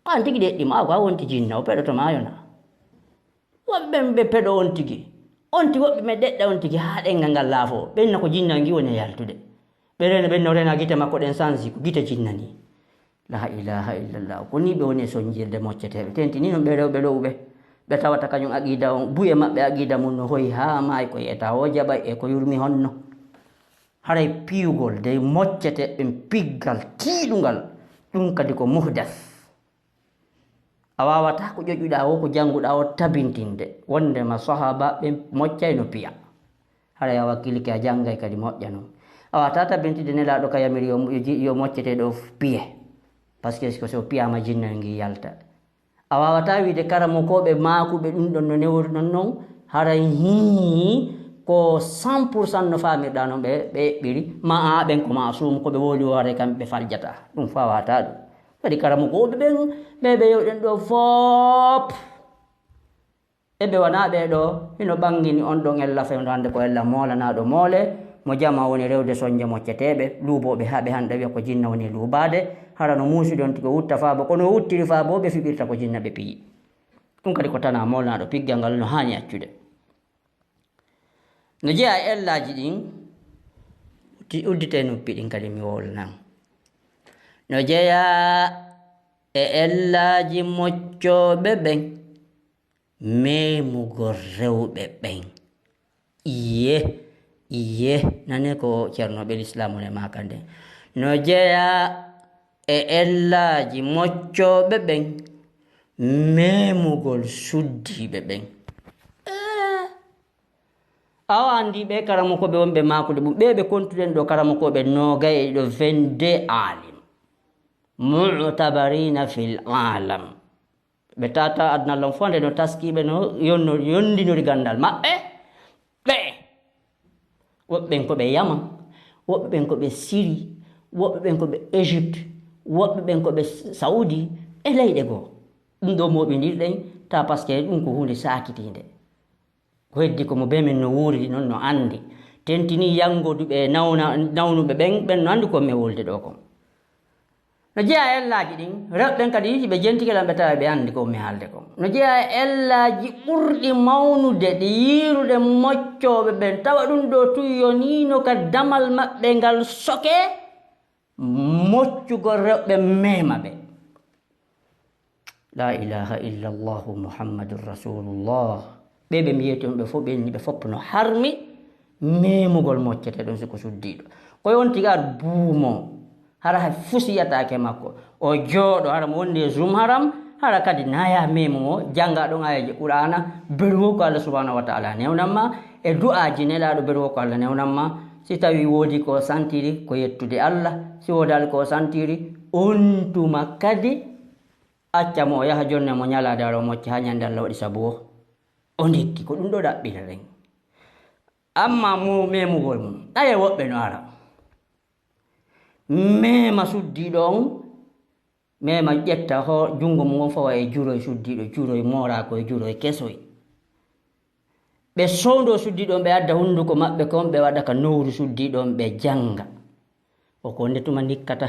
Ko an tigi ɗeɗɗi mo, a ko a wonti jinna, o peɗoto ma, a yona. Woɓɓe ɓen ɓe peɗo on tigi. On tigi woɓɓe ɓe ɗeɗɗa on tigi haa ɗenngal ngal laafoo. Ɓe inna ko jinna ngi woni e yaltude. Ɓe reena, ɓe no reena gite makko ɗen sansi, ko gite jinna ni. La ilaha illallah. Ko ni ɓe woni e sonjirde mocceteeɓe. Tenti ni non ɓe rewɓe lowɓe. Ɓe tawata kañum aqida on, buye maɓɓe aqida mum no hoyi haa maayi ko yeta o jaɓay e ko yurmi honno. Haray piyugol dey mocceteeɓe ɓen piggal tiiɗungal, ɗum kadi ko muhdas. A waawataa ko ƴoƴuɗaa o, ko jannguɗaa o, tabintinde wonndema sahaabaaɓe moccayno piya. Haray a wakkilike, a janngay kadi moƴƴa non. A waawataa tabintinde Nelaaɗo ka yamiri yo, yo ji-, yo mocceteeɗo piye. Parce que ko so piyaama jinnoy ngi yalta. A waawataa wiide karamokooɓe maakuɓe ɗum ɗon no newori non non, haray hii ko cent pour cent no faamirɗaa non ɓe, ɓe eɓɓiri, ma a ɓen ko maasum, ko ɓe wowli o haray kamɓe ɓe faljataa. Ɗum faawataa ɗum. Kadi karamokooɓe ɓen, ɓe, ɓe yewɗen ɗo foop, e ɓe wanaa ɓee ɗo, hino ɓangini on ɗon ella fewndo hannde ko ella moolanaaɗo moole, mo jama woni rewde sonje mocceteeɓe, luuɓooɓe haa ɓe hannde wiya ko jinna woni luubaade, hara no muusude on tigi o wutta faabo, kono o wuttiri faabo, ɓe fiɓirta ko jinna ɓe piyi. Ɗum kadi ko tanaa moolanaaɗo piggal ngal no haani accude. No jeyaa e ellaaji ɗin, ti-, udditee noppi ɗin kadi mi wowlanan. No jeyaa e ellaaji moccooɓe ɓen, memugol rewɓe ɓen. Iye, iye, nane ko ceernooɓe lislaamu ne maaka nden. No jeyaa e ellaaji moccooɓe ɓen, memugol suddiiɓe ɓen. Eh, awa anndi ɓe karamokooɓe wonɓe maakude ɗum, ɓe ɓe kontuɗen ɗo karamokooɓe noogay e ɗiɗo, vingt-deux alim. Mu'tabarina fil alam. Ɓe tata aduna lon fof nde no taskiiɓe no yonno-, yondinori ganndal maɓɓe. Ɓe woɓɓe ɓen ko ɓe Yaman, woɓɓe ɓen ko ɓe Siri, woɓɓe ɓen ko ɓe Égypte, woɓɓe ɓen ko ɓe Saudi, e leyɗe goo. Ɗum ɗo mooɓindirɗen, ta parce que ɗum ko huunde saakitiinde. Ko heddi ko mo be men no wuuridi non no anndi. Tentini yanngoduɓe e nawna-, nawnuɓe ɓen, ɓen no anndi ko mi wolde ɗo kon. No jeyaa e ellaaji ɗin, rewɓe ɓen kadi si ɓe jentike lan ɓe tawa ɓe anndi ko mi haalde kon. No jeyaa e ellaaji ɓurɗi mawnude ɗi yiirude moccooɓe ɓen, tawa ɗum ɗo tun yoniino ka damal maɓɓe ngal soke, moccugol rewɓe meema ɓe. La ilaha illallahu Muhammadun Rasulullah. Ɓe ɓe mbiyete on ɓe fof ɓen, ɓe fof no harmi memugol moccete ɗon si ko suddiiɗo. Ko on tigi ar buumo, hara hay fusiyataake makko. O jooɗo, hara mo wondi e zum haram, hara kadi naya memu o, jannga ɗon ayaji Qur'aana, berwo ko Allah subhanahu wa ta'ala newnan ma, e du'aaji nelaaɗo berwo ko Allah newnan ma. Si tawi woodi ko santiri, ko yettude Allah, si woodaali ko santiri, on tuma kadi, acca mo o yaha jonne mo ñalaade ara o mocca haa ñande Allah waɗi sabu o. O ndikki, ko ɗum ɗo ɗaɓɓireren. Amma mo memugol mum, ɗaye woɓɓe no ara. Mema suddiiɗo on, mema ƴetta ho-, junngo mum on fawa e juroy suddiiɗo, juroy mooraako e juroy kesoy. Ɓe sowndo suddiiɗo on, ɓe adda hunnduko maɓɓe kon, ɓe waɗa ka nowru suddiiɗo on, ɓe jannga. O ko nde tuma ndikkata.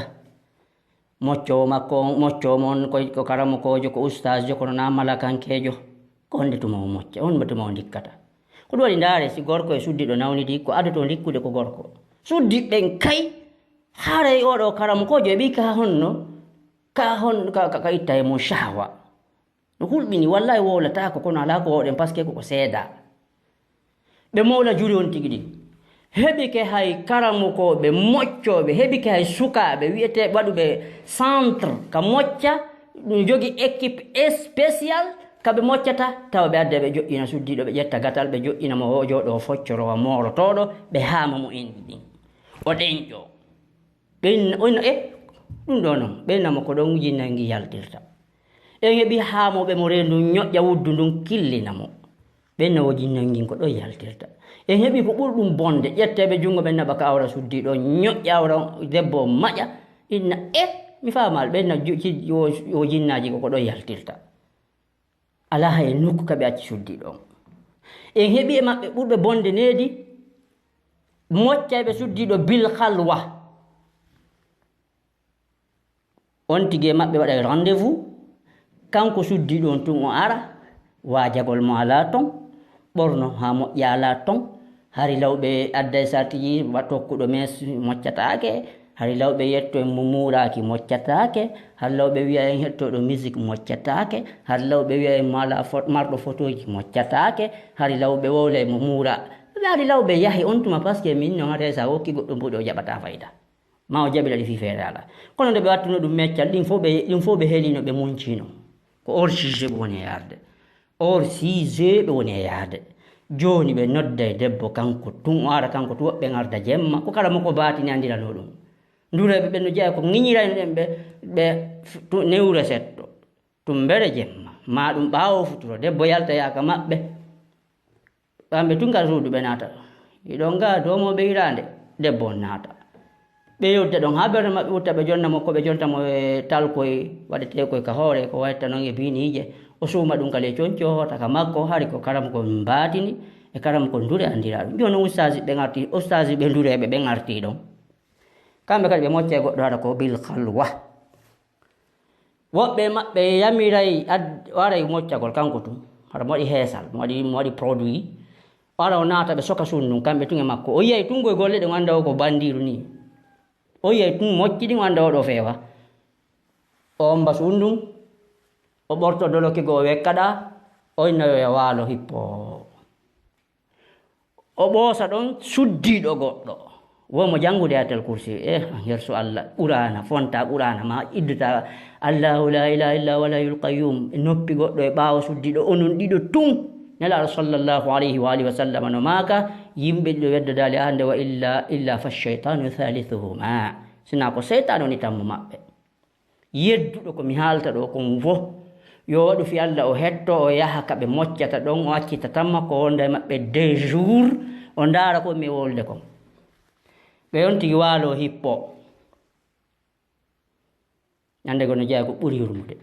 Moccoowo makko on, moccoowo mo on ko, ko karamokoojo, ko ustaasjo, kono na malakankeejo. Ko nde tuma o mocca, on nde tuma o ndikkata. Ko ɗum waɗi ndaare, si gorko e suddiiɗo nawnidi, ko adoto ndikkude ko gorko. Suddiiɓe ɓen kay, haray oɗo karamokoojo e ɓii ka honno, ka hon-, ka, ka, ka itta e mum shahwa. No hulɓini, wallahi wowlataako, kono alaa ko wowɗen, parce que koko seeda. Ɓe mowla juri on tigi ɗi. Heɓike hay karamokooɓe moccooɓe, heɓike hay sukaaɓe wi'etee waɗuɓe centre ka mocca, ɗum jogi équipe spécial ka ɓe moccata, tawa ɓe adda ɓe joƴƴina suddiiɗo, ɓe ƴetta gatal, ɓe joƴƴina mo o jooɗo o foccorowa moorotooɗo, ɓe haama mo enɗi ɗin. O ɗenƴo. Ɓen, on, e, ɗum ɗo noon, ɓen namo ko ɗon jinnangi yaltirta. En heɓi haamuɓe mo reendu ñoƴƴa wuddu ndun killina mo. Ɓen nawo jinnangi ko ɗon yaltirta. En heɓi ko ɓuri ɗum bonde, ƴetteeɓe junngo ɓen naɓa ka awra suddiiɗo, ñoƴƴa awra debbo o maƴa, inna, e, mi faamaali, ɓen na ju-, ci-, wo, wo jinnaaji ko, ko ɗon yaltirta. Alaa hay nokku ka ɓe acci suddiiɗo on. En heɓi e maɓɓe ɓurɓe bonde needi, moccayɓe suddiiɗo bil khalwa. On tigi e maɓɓe waɗay rendez-vous, kanko suddiiɗo on tun o ara, waajagol mo alaa ton, ɓorno haa moƴƴa alaa ton, hari law ɓe adday sartiji, wa-, tokkuɗo mees moccataake, hari law ɓe yetto en mo muuraaki moccataake, hari law ɓe wiya en hettoɗo musique moccataake, hari law ɓe wiya en mala fo-, marɗo photoji moccataake, hari law ɓe wowla e mo muura. Hari law ɓe yahi on tuma, parce que min non hata sa wokki goɗɗo mbuɗo o jaɓata fayda. Ma o jaɓira ɗi fii feere alaa. Kono nde ɓe wattuno ɗum meccal, ɗin fof ɓe, ɗin fof ɓe heliino, ɓe muncino. Ko hors sujet ɓe woni e yarde. Hors sujet ɓe woni e yarde. Jooni ɓe nodday debbo kanko tun, o ara kanko tun, woɓɓe ngarda jemma. Ko kala mo ko baatini anndirano ɗum. Ndureeɓe ɓen no jeyaa ko ŋiñirayno ɗen ɓe, ɓe f-, tu-, newre setto. Tun mbere jemma. Ma ɗum ɓaawo futuro. Debbo yalta yaaka maɓɓe. Kamɓe tun ka suudu ɓe naata. Iɗon ga domo ɓe hiraande, debbo on naata. Ɓe yewta ɗon haa ɓernde maɓɓe ɓutta, ɓe jonna mo ko ɓe jonta mo e talkoy waɗetee koy ka hoore, ko wayta non e biniije. O suuma ɗum ka ley conci, o hoota ka makko, hari ko karamokon mbaatini, e karamokon ndure anndiraa ɗum. Jooni ustaasi ɓe ngarti, ustaasi ɓe ndureeɓe ɓe ngarti ɗon. Kamɓe kadi ɓe moccay goɗɗo hara ko bil khalwa. Woɓɓe maɓɓe yamiray ad-, waray moccagol kanko tun. Hara mo waɗi heesal, mo waɗi, mo waɗi produit. O ara o naata ɓe soka suudu ndun, kamɓe tun e makko. O yiyay tun koye golle ɗen, o annda o ko bandiiru ni. O yiyay tun mocci ɗin, o annda o ɗo feewa. O omba suudu ndun, o ɓorto doloki goo o wekka ɗa, o inna yo ya waalo hippo. O ɓoosa ɗon suddiiɗo goɗɗo. Wo mo janngude Ayatal Kursi. Eh, an yerso Allah, Qur'aana, fonta Qur'aana, ma iddata Allahu la ilaha illa huwa al hayyul qayyum, e noppi goɗɗo e ɓaawo suddiiɗo, onon ɗiɗo tun. Nelaaɗo sallallahu alayhi wa alihi wa sallam no maaka, yimɓe ɗiɗo weddodaali hande wa illa, illa fa shaytanu thalithuhuma. Sina ko seytaane woni tammo maɓɓe. Yedduɗo ko mi haalta ɗo kon fof, yo waɗu fii Alla, o hetto, o yaha ka ɓe moccata ɗon, o accita tan makko wonda e maɓɓe deux jours, o ndaara ko mi wolde kon. Ɓe on tigi waalo hippo. Ñande goo no jeyaa ko ɓuri yurmude.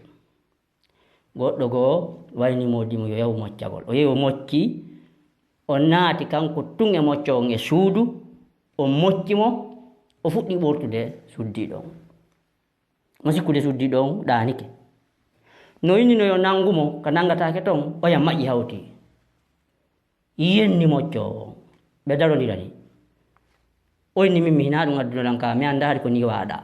Goɗɗo goo wayni moodi mo yo yahu moccagol. O yehi o mocci, o naati kanko tun e mocco on e suudu, o mocci mo, o fuɗɗi ɓortude suddiiɗo on. Mo sikkude suddiiɗo on ɗaanike. No inni no yo nanngu mo, ka nanngataake ton, oya maƴi hawti. Yenni mocco on. Ɓe darondirani. O inni, "Min mi hinaa ɗum adduno lan ka, mi anndaa hari ko nii waaɗaa."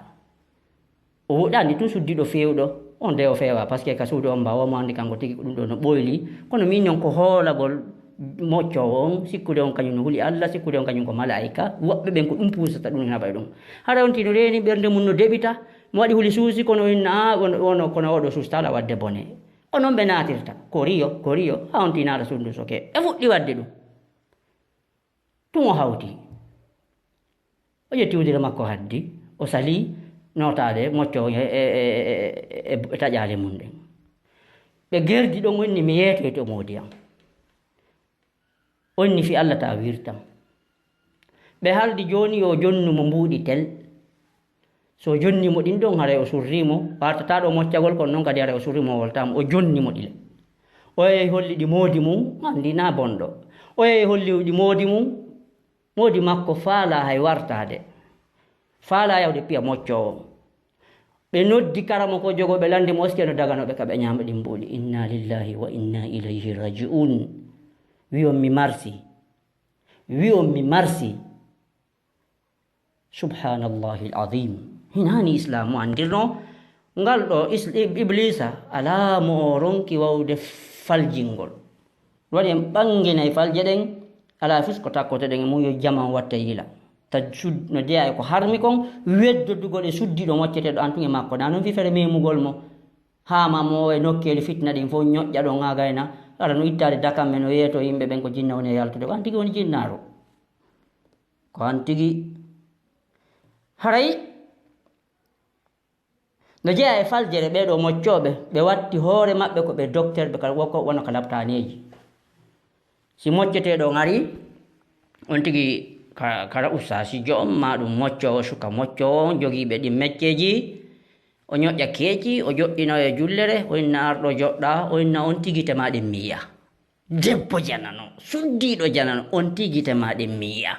O woɗɗani tun suddiiɗo feewɗo, on de o feewaa, parce que ka suudu on mba, o mo anndi kanko tigi ko ɗum ɗo no ɓoyli. Kono min non ko hoolagol moccoowo on, sikkude on kañum no huli Alla, sikkude on kañum ko malaa'ika, woɓɓe ɓen ko ɗum puusata ɗum, naɓay ɗum. Hara on tino reeni ɓernde mum no deɓita, mo waɗi huli suusi, kono inna, a, wono, wono, kono oɗo suusi tala waɗde bone. Ko non ɓe naatirta, ko riyo, ko riyo, haa on tinaata suudu ndu soke. Ɓe fuɗɗi waɗde ɗum. Tun o hawti. O ƴetti wudere makko haddi, o sali nootaade mocco e, e, e, e, e taƴaale mum ɗen. Ɓe gerdi ɗon, o inni, "Mi yeetoyto moodi am." O inni, "Fii Alla taa wirtam." Ɓe haaldi jooni yo jonnu mo mbuuɗi tel. So jonni mo ɗin ɗon, haray o surrii mo, wartataa ɗo moccagol, kono non kadi haray o surrii mo, o woltaama, o jonni mo ɗi le. O yehi holli ɗi moodi mum, anndi na bonɗo. O yehi holli ɗi moodi mum, moodi makko faalaa hay wartaade. Faalaa yahde piya moccoowo. Ɓe noddi karamokoojo goo, ɓe lanndi mo, oskeno daganooɓe ka ɓe ñaama ɗin mbuuɗi. Inna lillahi wa inna ilayhi raji'un. Wi'on mi marsi. Wi'on mi marsi. Subhaanallahi al-azim. Hinaani Islaamu anndirno ngal ɗo is-, ib-, Ibliisa alaa mo o ronki wawde faljingol. Waɗi en ɓannginay falje ɗen, alaa fus ko takkoteɗen e mum yo jaman watte yila. Ta sud-, no jeyaa e ko harmi kon, weddodugol e suddiiɗo mocceteeɗo an tun e makko. Na non fifere memugol mo, haa ma mo e nokkeeli fitina ɗin fof ñoƴƴa ɗon haa gayna, ara no ittaade dakamme no yeeto yimɓe ɓen ko jinna woni e yaltude. Ko an tigi woni jinnaaru. Ko an tigi. Haray no jeyaa e faljere, ɓee ɗoo moccooɓe, ɓe watti hoore maɓɓe ko ɓe docteur, ɓe kala woko wano ka laptaaneeji. Si mocceteeɗo on arii, on tigi ka, kala ustaasijo on, maa ɗum moccoowo, suka moccoowo on, jogiiɓe ɗin mecceeji, o ñoƴƴa keeci, o joɗɗina e jullere, o inna arɗo joɗɗa, o inna on tigi tema ɗen mi yi'a. Debbo janano, suddiiɗo janano, on tigi tema ɗen mi yi'a.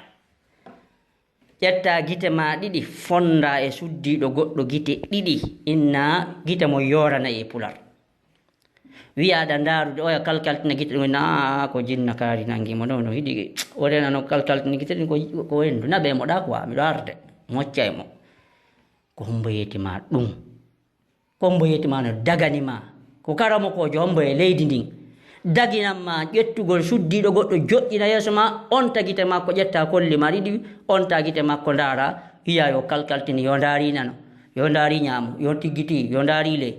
Ƴetta gite ma ɗiɗi, fonda e suddiiɗo goɗɗo gite ɗiɗi, inna gite mo yoorana e pular. Wiya aɗa ndaarude, oya kalkaltina gite ɗum, na ko jinna kaari nangi mo, no, no hiɗi o rena no kalkaltina gite ɗin, ko, ko wendu, naɓe mo ɗa quoi, miɗo arde, moccay mo. Ko hombo yeeti ma ɗum? Ko hombo yeeti ma no dagani ma? Ko karamokoojo hombo e leydi ndin daginan ma ƴettugol suddiiɗo goɗɗo joɗɗina yeeso ma, on tagite makko ƴetta kolli ma ɗiɗi, on tagite makko ndaara, wiya yo kalkaltini, yo ndaari nano, yo ndaari ñaamo, yo tiggiti, yo ndaari ley.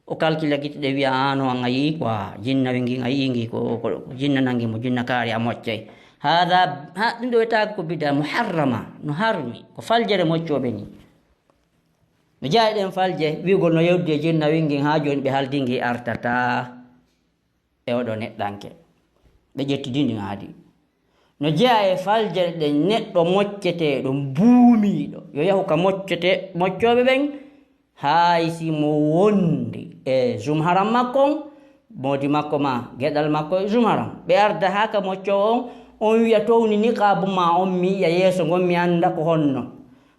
O kalkila gite ɗe, wiya, "Ano an a yii quoi, jinnawi ngin a yii ngi ko, ko jinna nangi mo, jinna kaari a moccay." Hada, ha, ɗum ɗo wiyetaako ko bida muharrama, no harmi, ko faljere moccooɓe ni. No jeyaa e ɗen falje, wi'ugol no yewdi e jinnawi ngin, haa jooni ɓe haldi ngi artataa e oɗo neɗɗanke. Ɓe ƴettidi ndin aadi. No jeyaa e faljere ɗen neɗɗo mocceteeɗo, buumiiɗo, yo yahu ka moccete-, moccooɓe ɓen, hay si mo wondi e zumharam makko on, moodi makko ma geɗal makko e zumharam. Ɓe arda haa ka moccoowo on, on wi'a, "Towni niqaabu ma on, mi yi'a yeeso ngon, mi annda ko honno."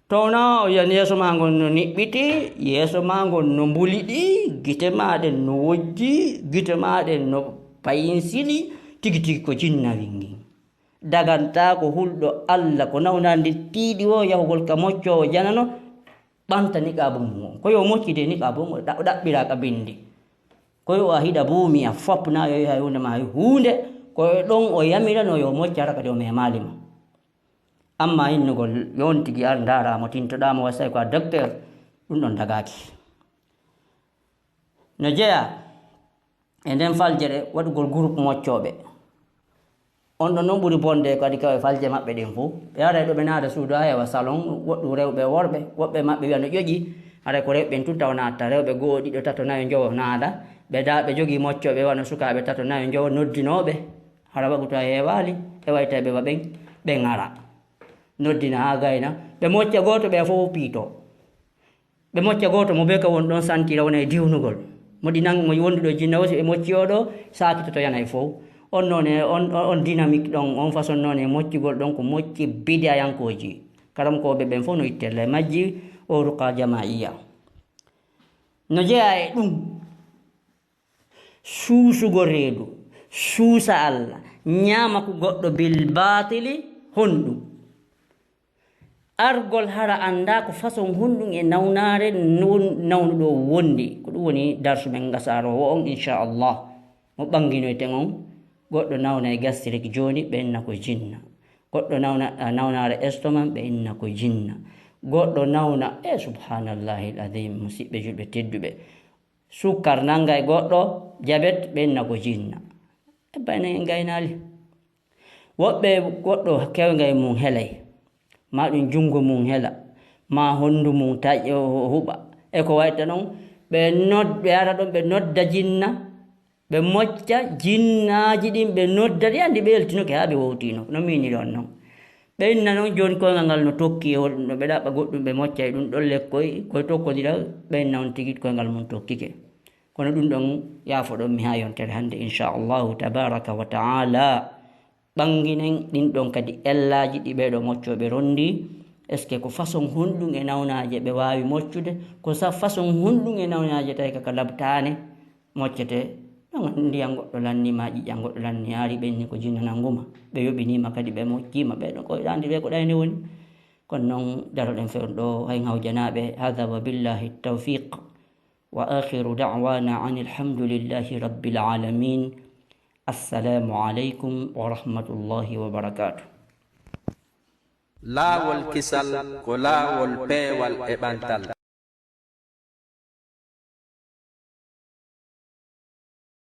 Towna o yi'an yeeso ma ngon no niɓɓiti, yeeso ma ngon no mbuliɗi, gite ma ɗen no wojji, gite ma ɗen no payinsili, tigi tigi ko jinnawi ngin. Dagantaako hulɗo Alla ko nawnaande tiiɗi o yahugol ka moccoowo janano, ɓanta niqaabu mum on. Ko yo mocci de niqaabu mum, ɗa-, ɗaɓɓiraa ka bindi. Ko yo a hiɗa buumi a fop na yo yaha huunde ma hay huunde, ko e ɗon o yamirano yo mocci hara kadi o memaali ma. Amma innugol yo on tigi ar ndaara mo tintoɗaa mo wasay ko a docteur, ɗum ɗon dagaaki. No jeyaa e nden faljere waɗugol groupe moccooɓe. On ɗon non ɓuri bonde kadi kawe falje maɓɓe ɗen fof. Ɓe ara ɗo ɓe naada suudu haa heewa salon, woɗɗum rewɓe e worɓe, woɓɓe maɓɓe wiya no ƴoƴi, haray ko rewɓe ɓen tun taw naatta, rewɓe go'o, ɗiɗo, tato, nayo, njowo naada. Ɓe da ɓe jogii moccooɓe wano sukaaɓe tato, nayo, njowo noddinooɓe, hara waɓu taw heewaali, e waytay ɓe wa ɓen, ɓe ngara. Noddina haa gayna, ɓe mocca gooto, ɓe fof piito. Ɓe mocca gooto mo bee ka woni ɗon santira wona e diwnugol. Mo ɗi nan-, mo wonduɗo e jinna o, si ɓe mocci o ɗo, saakitoto yana e fow. On noon e, on, on, on dynamique ɗon, on façon noon e moccugol ɗon ko mocci bidiyayankooji. Karamkooɓe ɓen fof no ittelle majji o ruqa jamaiya. No jeyaa e ɗum, suusugol reedu, suusa Alla, ñaama ko goɗɗo bil baatili, honɗum? Argol hara anndaa ko façon honɗum e nawnaare non-, nawnuɗo wondi. Ko ɗum woni darsu men ngasaroowo on, inchallah. Mo ɓannginoyten on, goɗɗo nawna e gastrique jooni, ɓe inna ko jinna. Goɗɗo nawna, a, nawnaare estomac, ɓe inna ko jinna. Goɗɗo nawna, e subhanallahi al-azim, musidɓe julɓe tedduɓe. Sukkar nannga e goɗɗo, jabet, ɓe inna ko jinna. E bayna en gaynaali. Woɓɓe goɗɗo kewgay mum helay, maa ɗum junngo mum hela, maa honndu mum taƴ-, huɓa, e ko wayta noon, ɓe nod-, ɓe ara ɗon, ɓe nodda jinna, ɓe mocca jinnaaji ɗin, ɓe nodda ɗi, anndi ɓe eltinoke haa ɓe wowtino, no miiniri on noon. Ɓe inna noon jooni koyngal ngal no tokki e hoɗum ɗo, ɓe ɗaɓɓa goɗɗum, ɓe mocca e ɗum ɗon lekkoy, koye tokkondira, ɓe inna on tigi koyngal mum tokkike. Kono ɗum ɗon yaafoɗon mi haa yontere hannde, inchallahu tabaraka wa taala. Ɓannginen ɗin ɗon kadi ellaaji ɗi ɓeeɗo moccooɓe ronndi. Est-ce que ko façon honɗum e nawnaaje ɓe waawi moccude? Ko sa-, façon honɗum e nawnaaje tawi kaka labtaane moccete? Ɗon ndiyan goɗɗo lanni ma, ƴiƴan goɗɗo lanni, yaari ɓenni ko jinna nannguma. Ɓe yoɓiniima kadi ɓe mocciima. Ɓeeɗo koyɗaandi ɓe ko ɗayne woni. Kono noon daroɗen fewn ɗo hay hawjanaaɓe. Hada wa billahi tawfiq. Wa akhiru da'wana anil hamdulillahi rabbil alamin. Assalamu alaikum wa rahmatullahi wa barakatuh. Laawol kisal ko laawol peewal e ɓantal.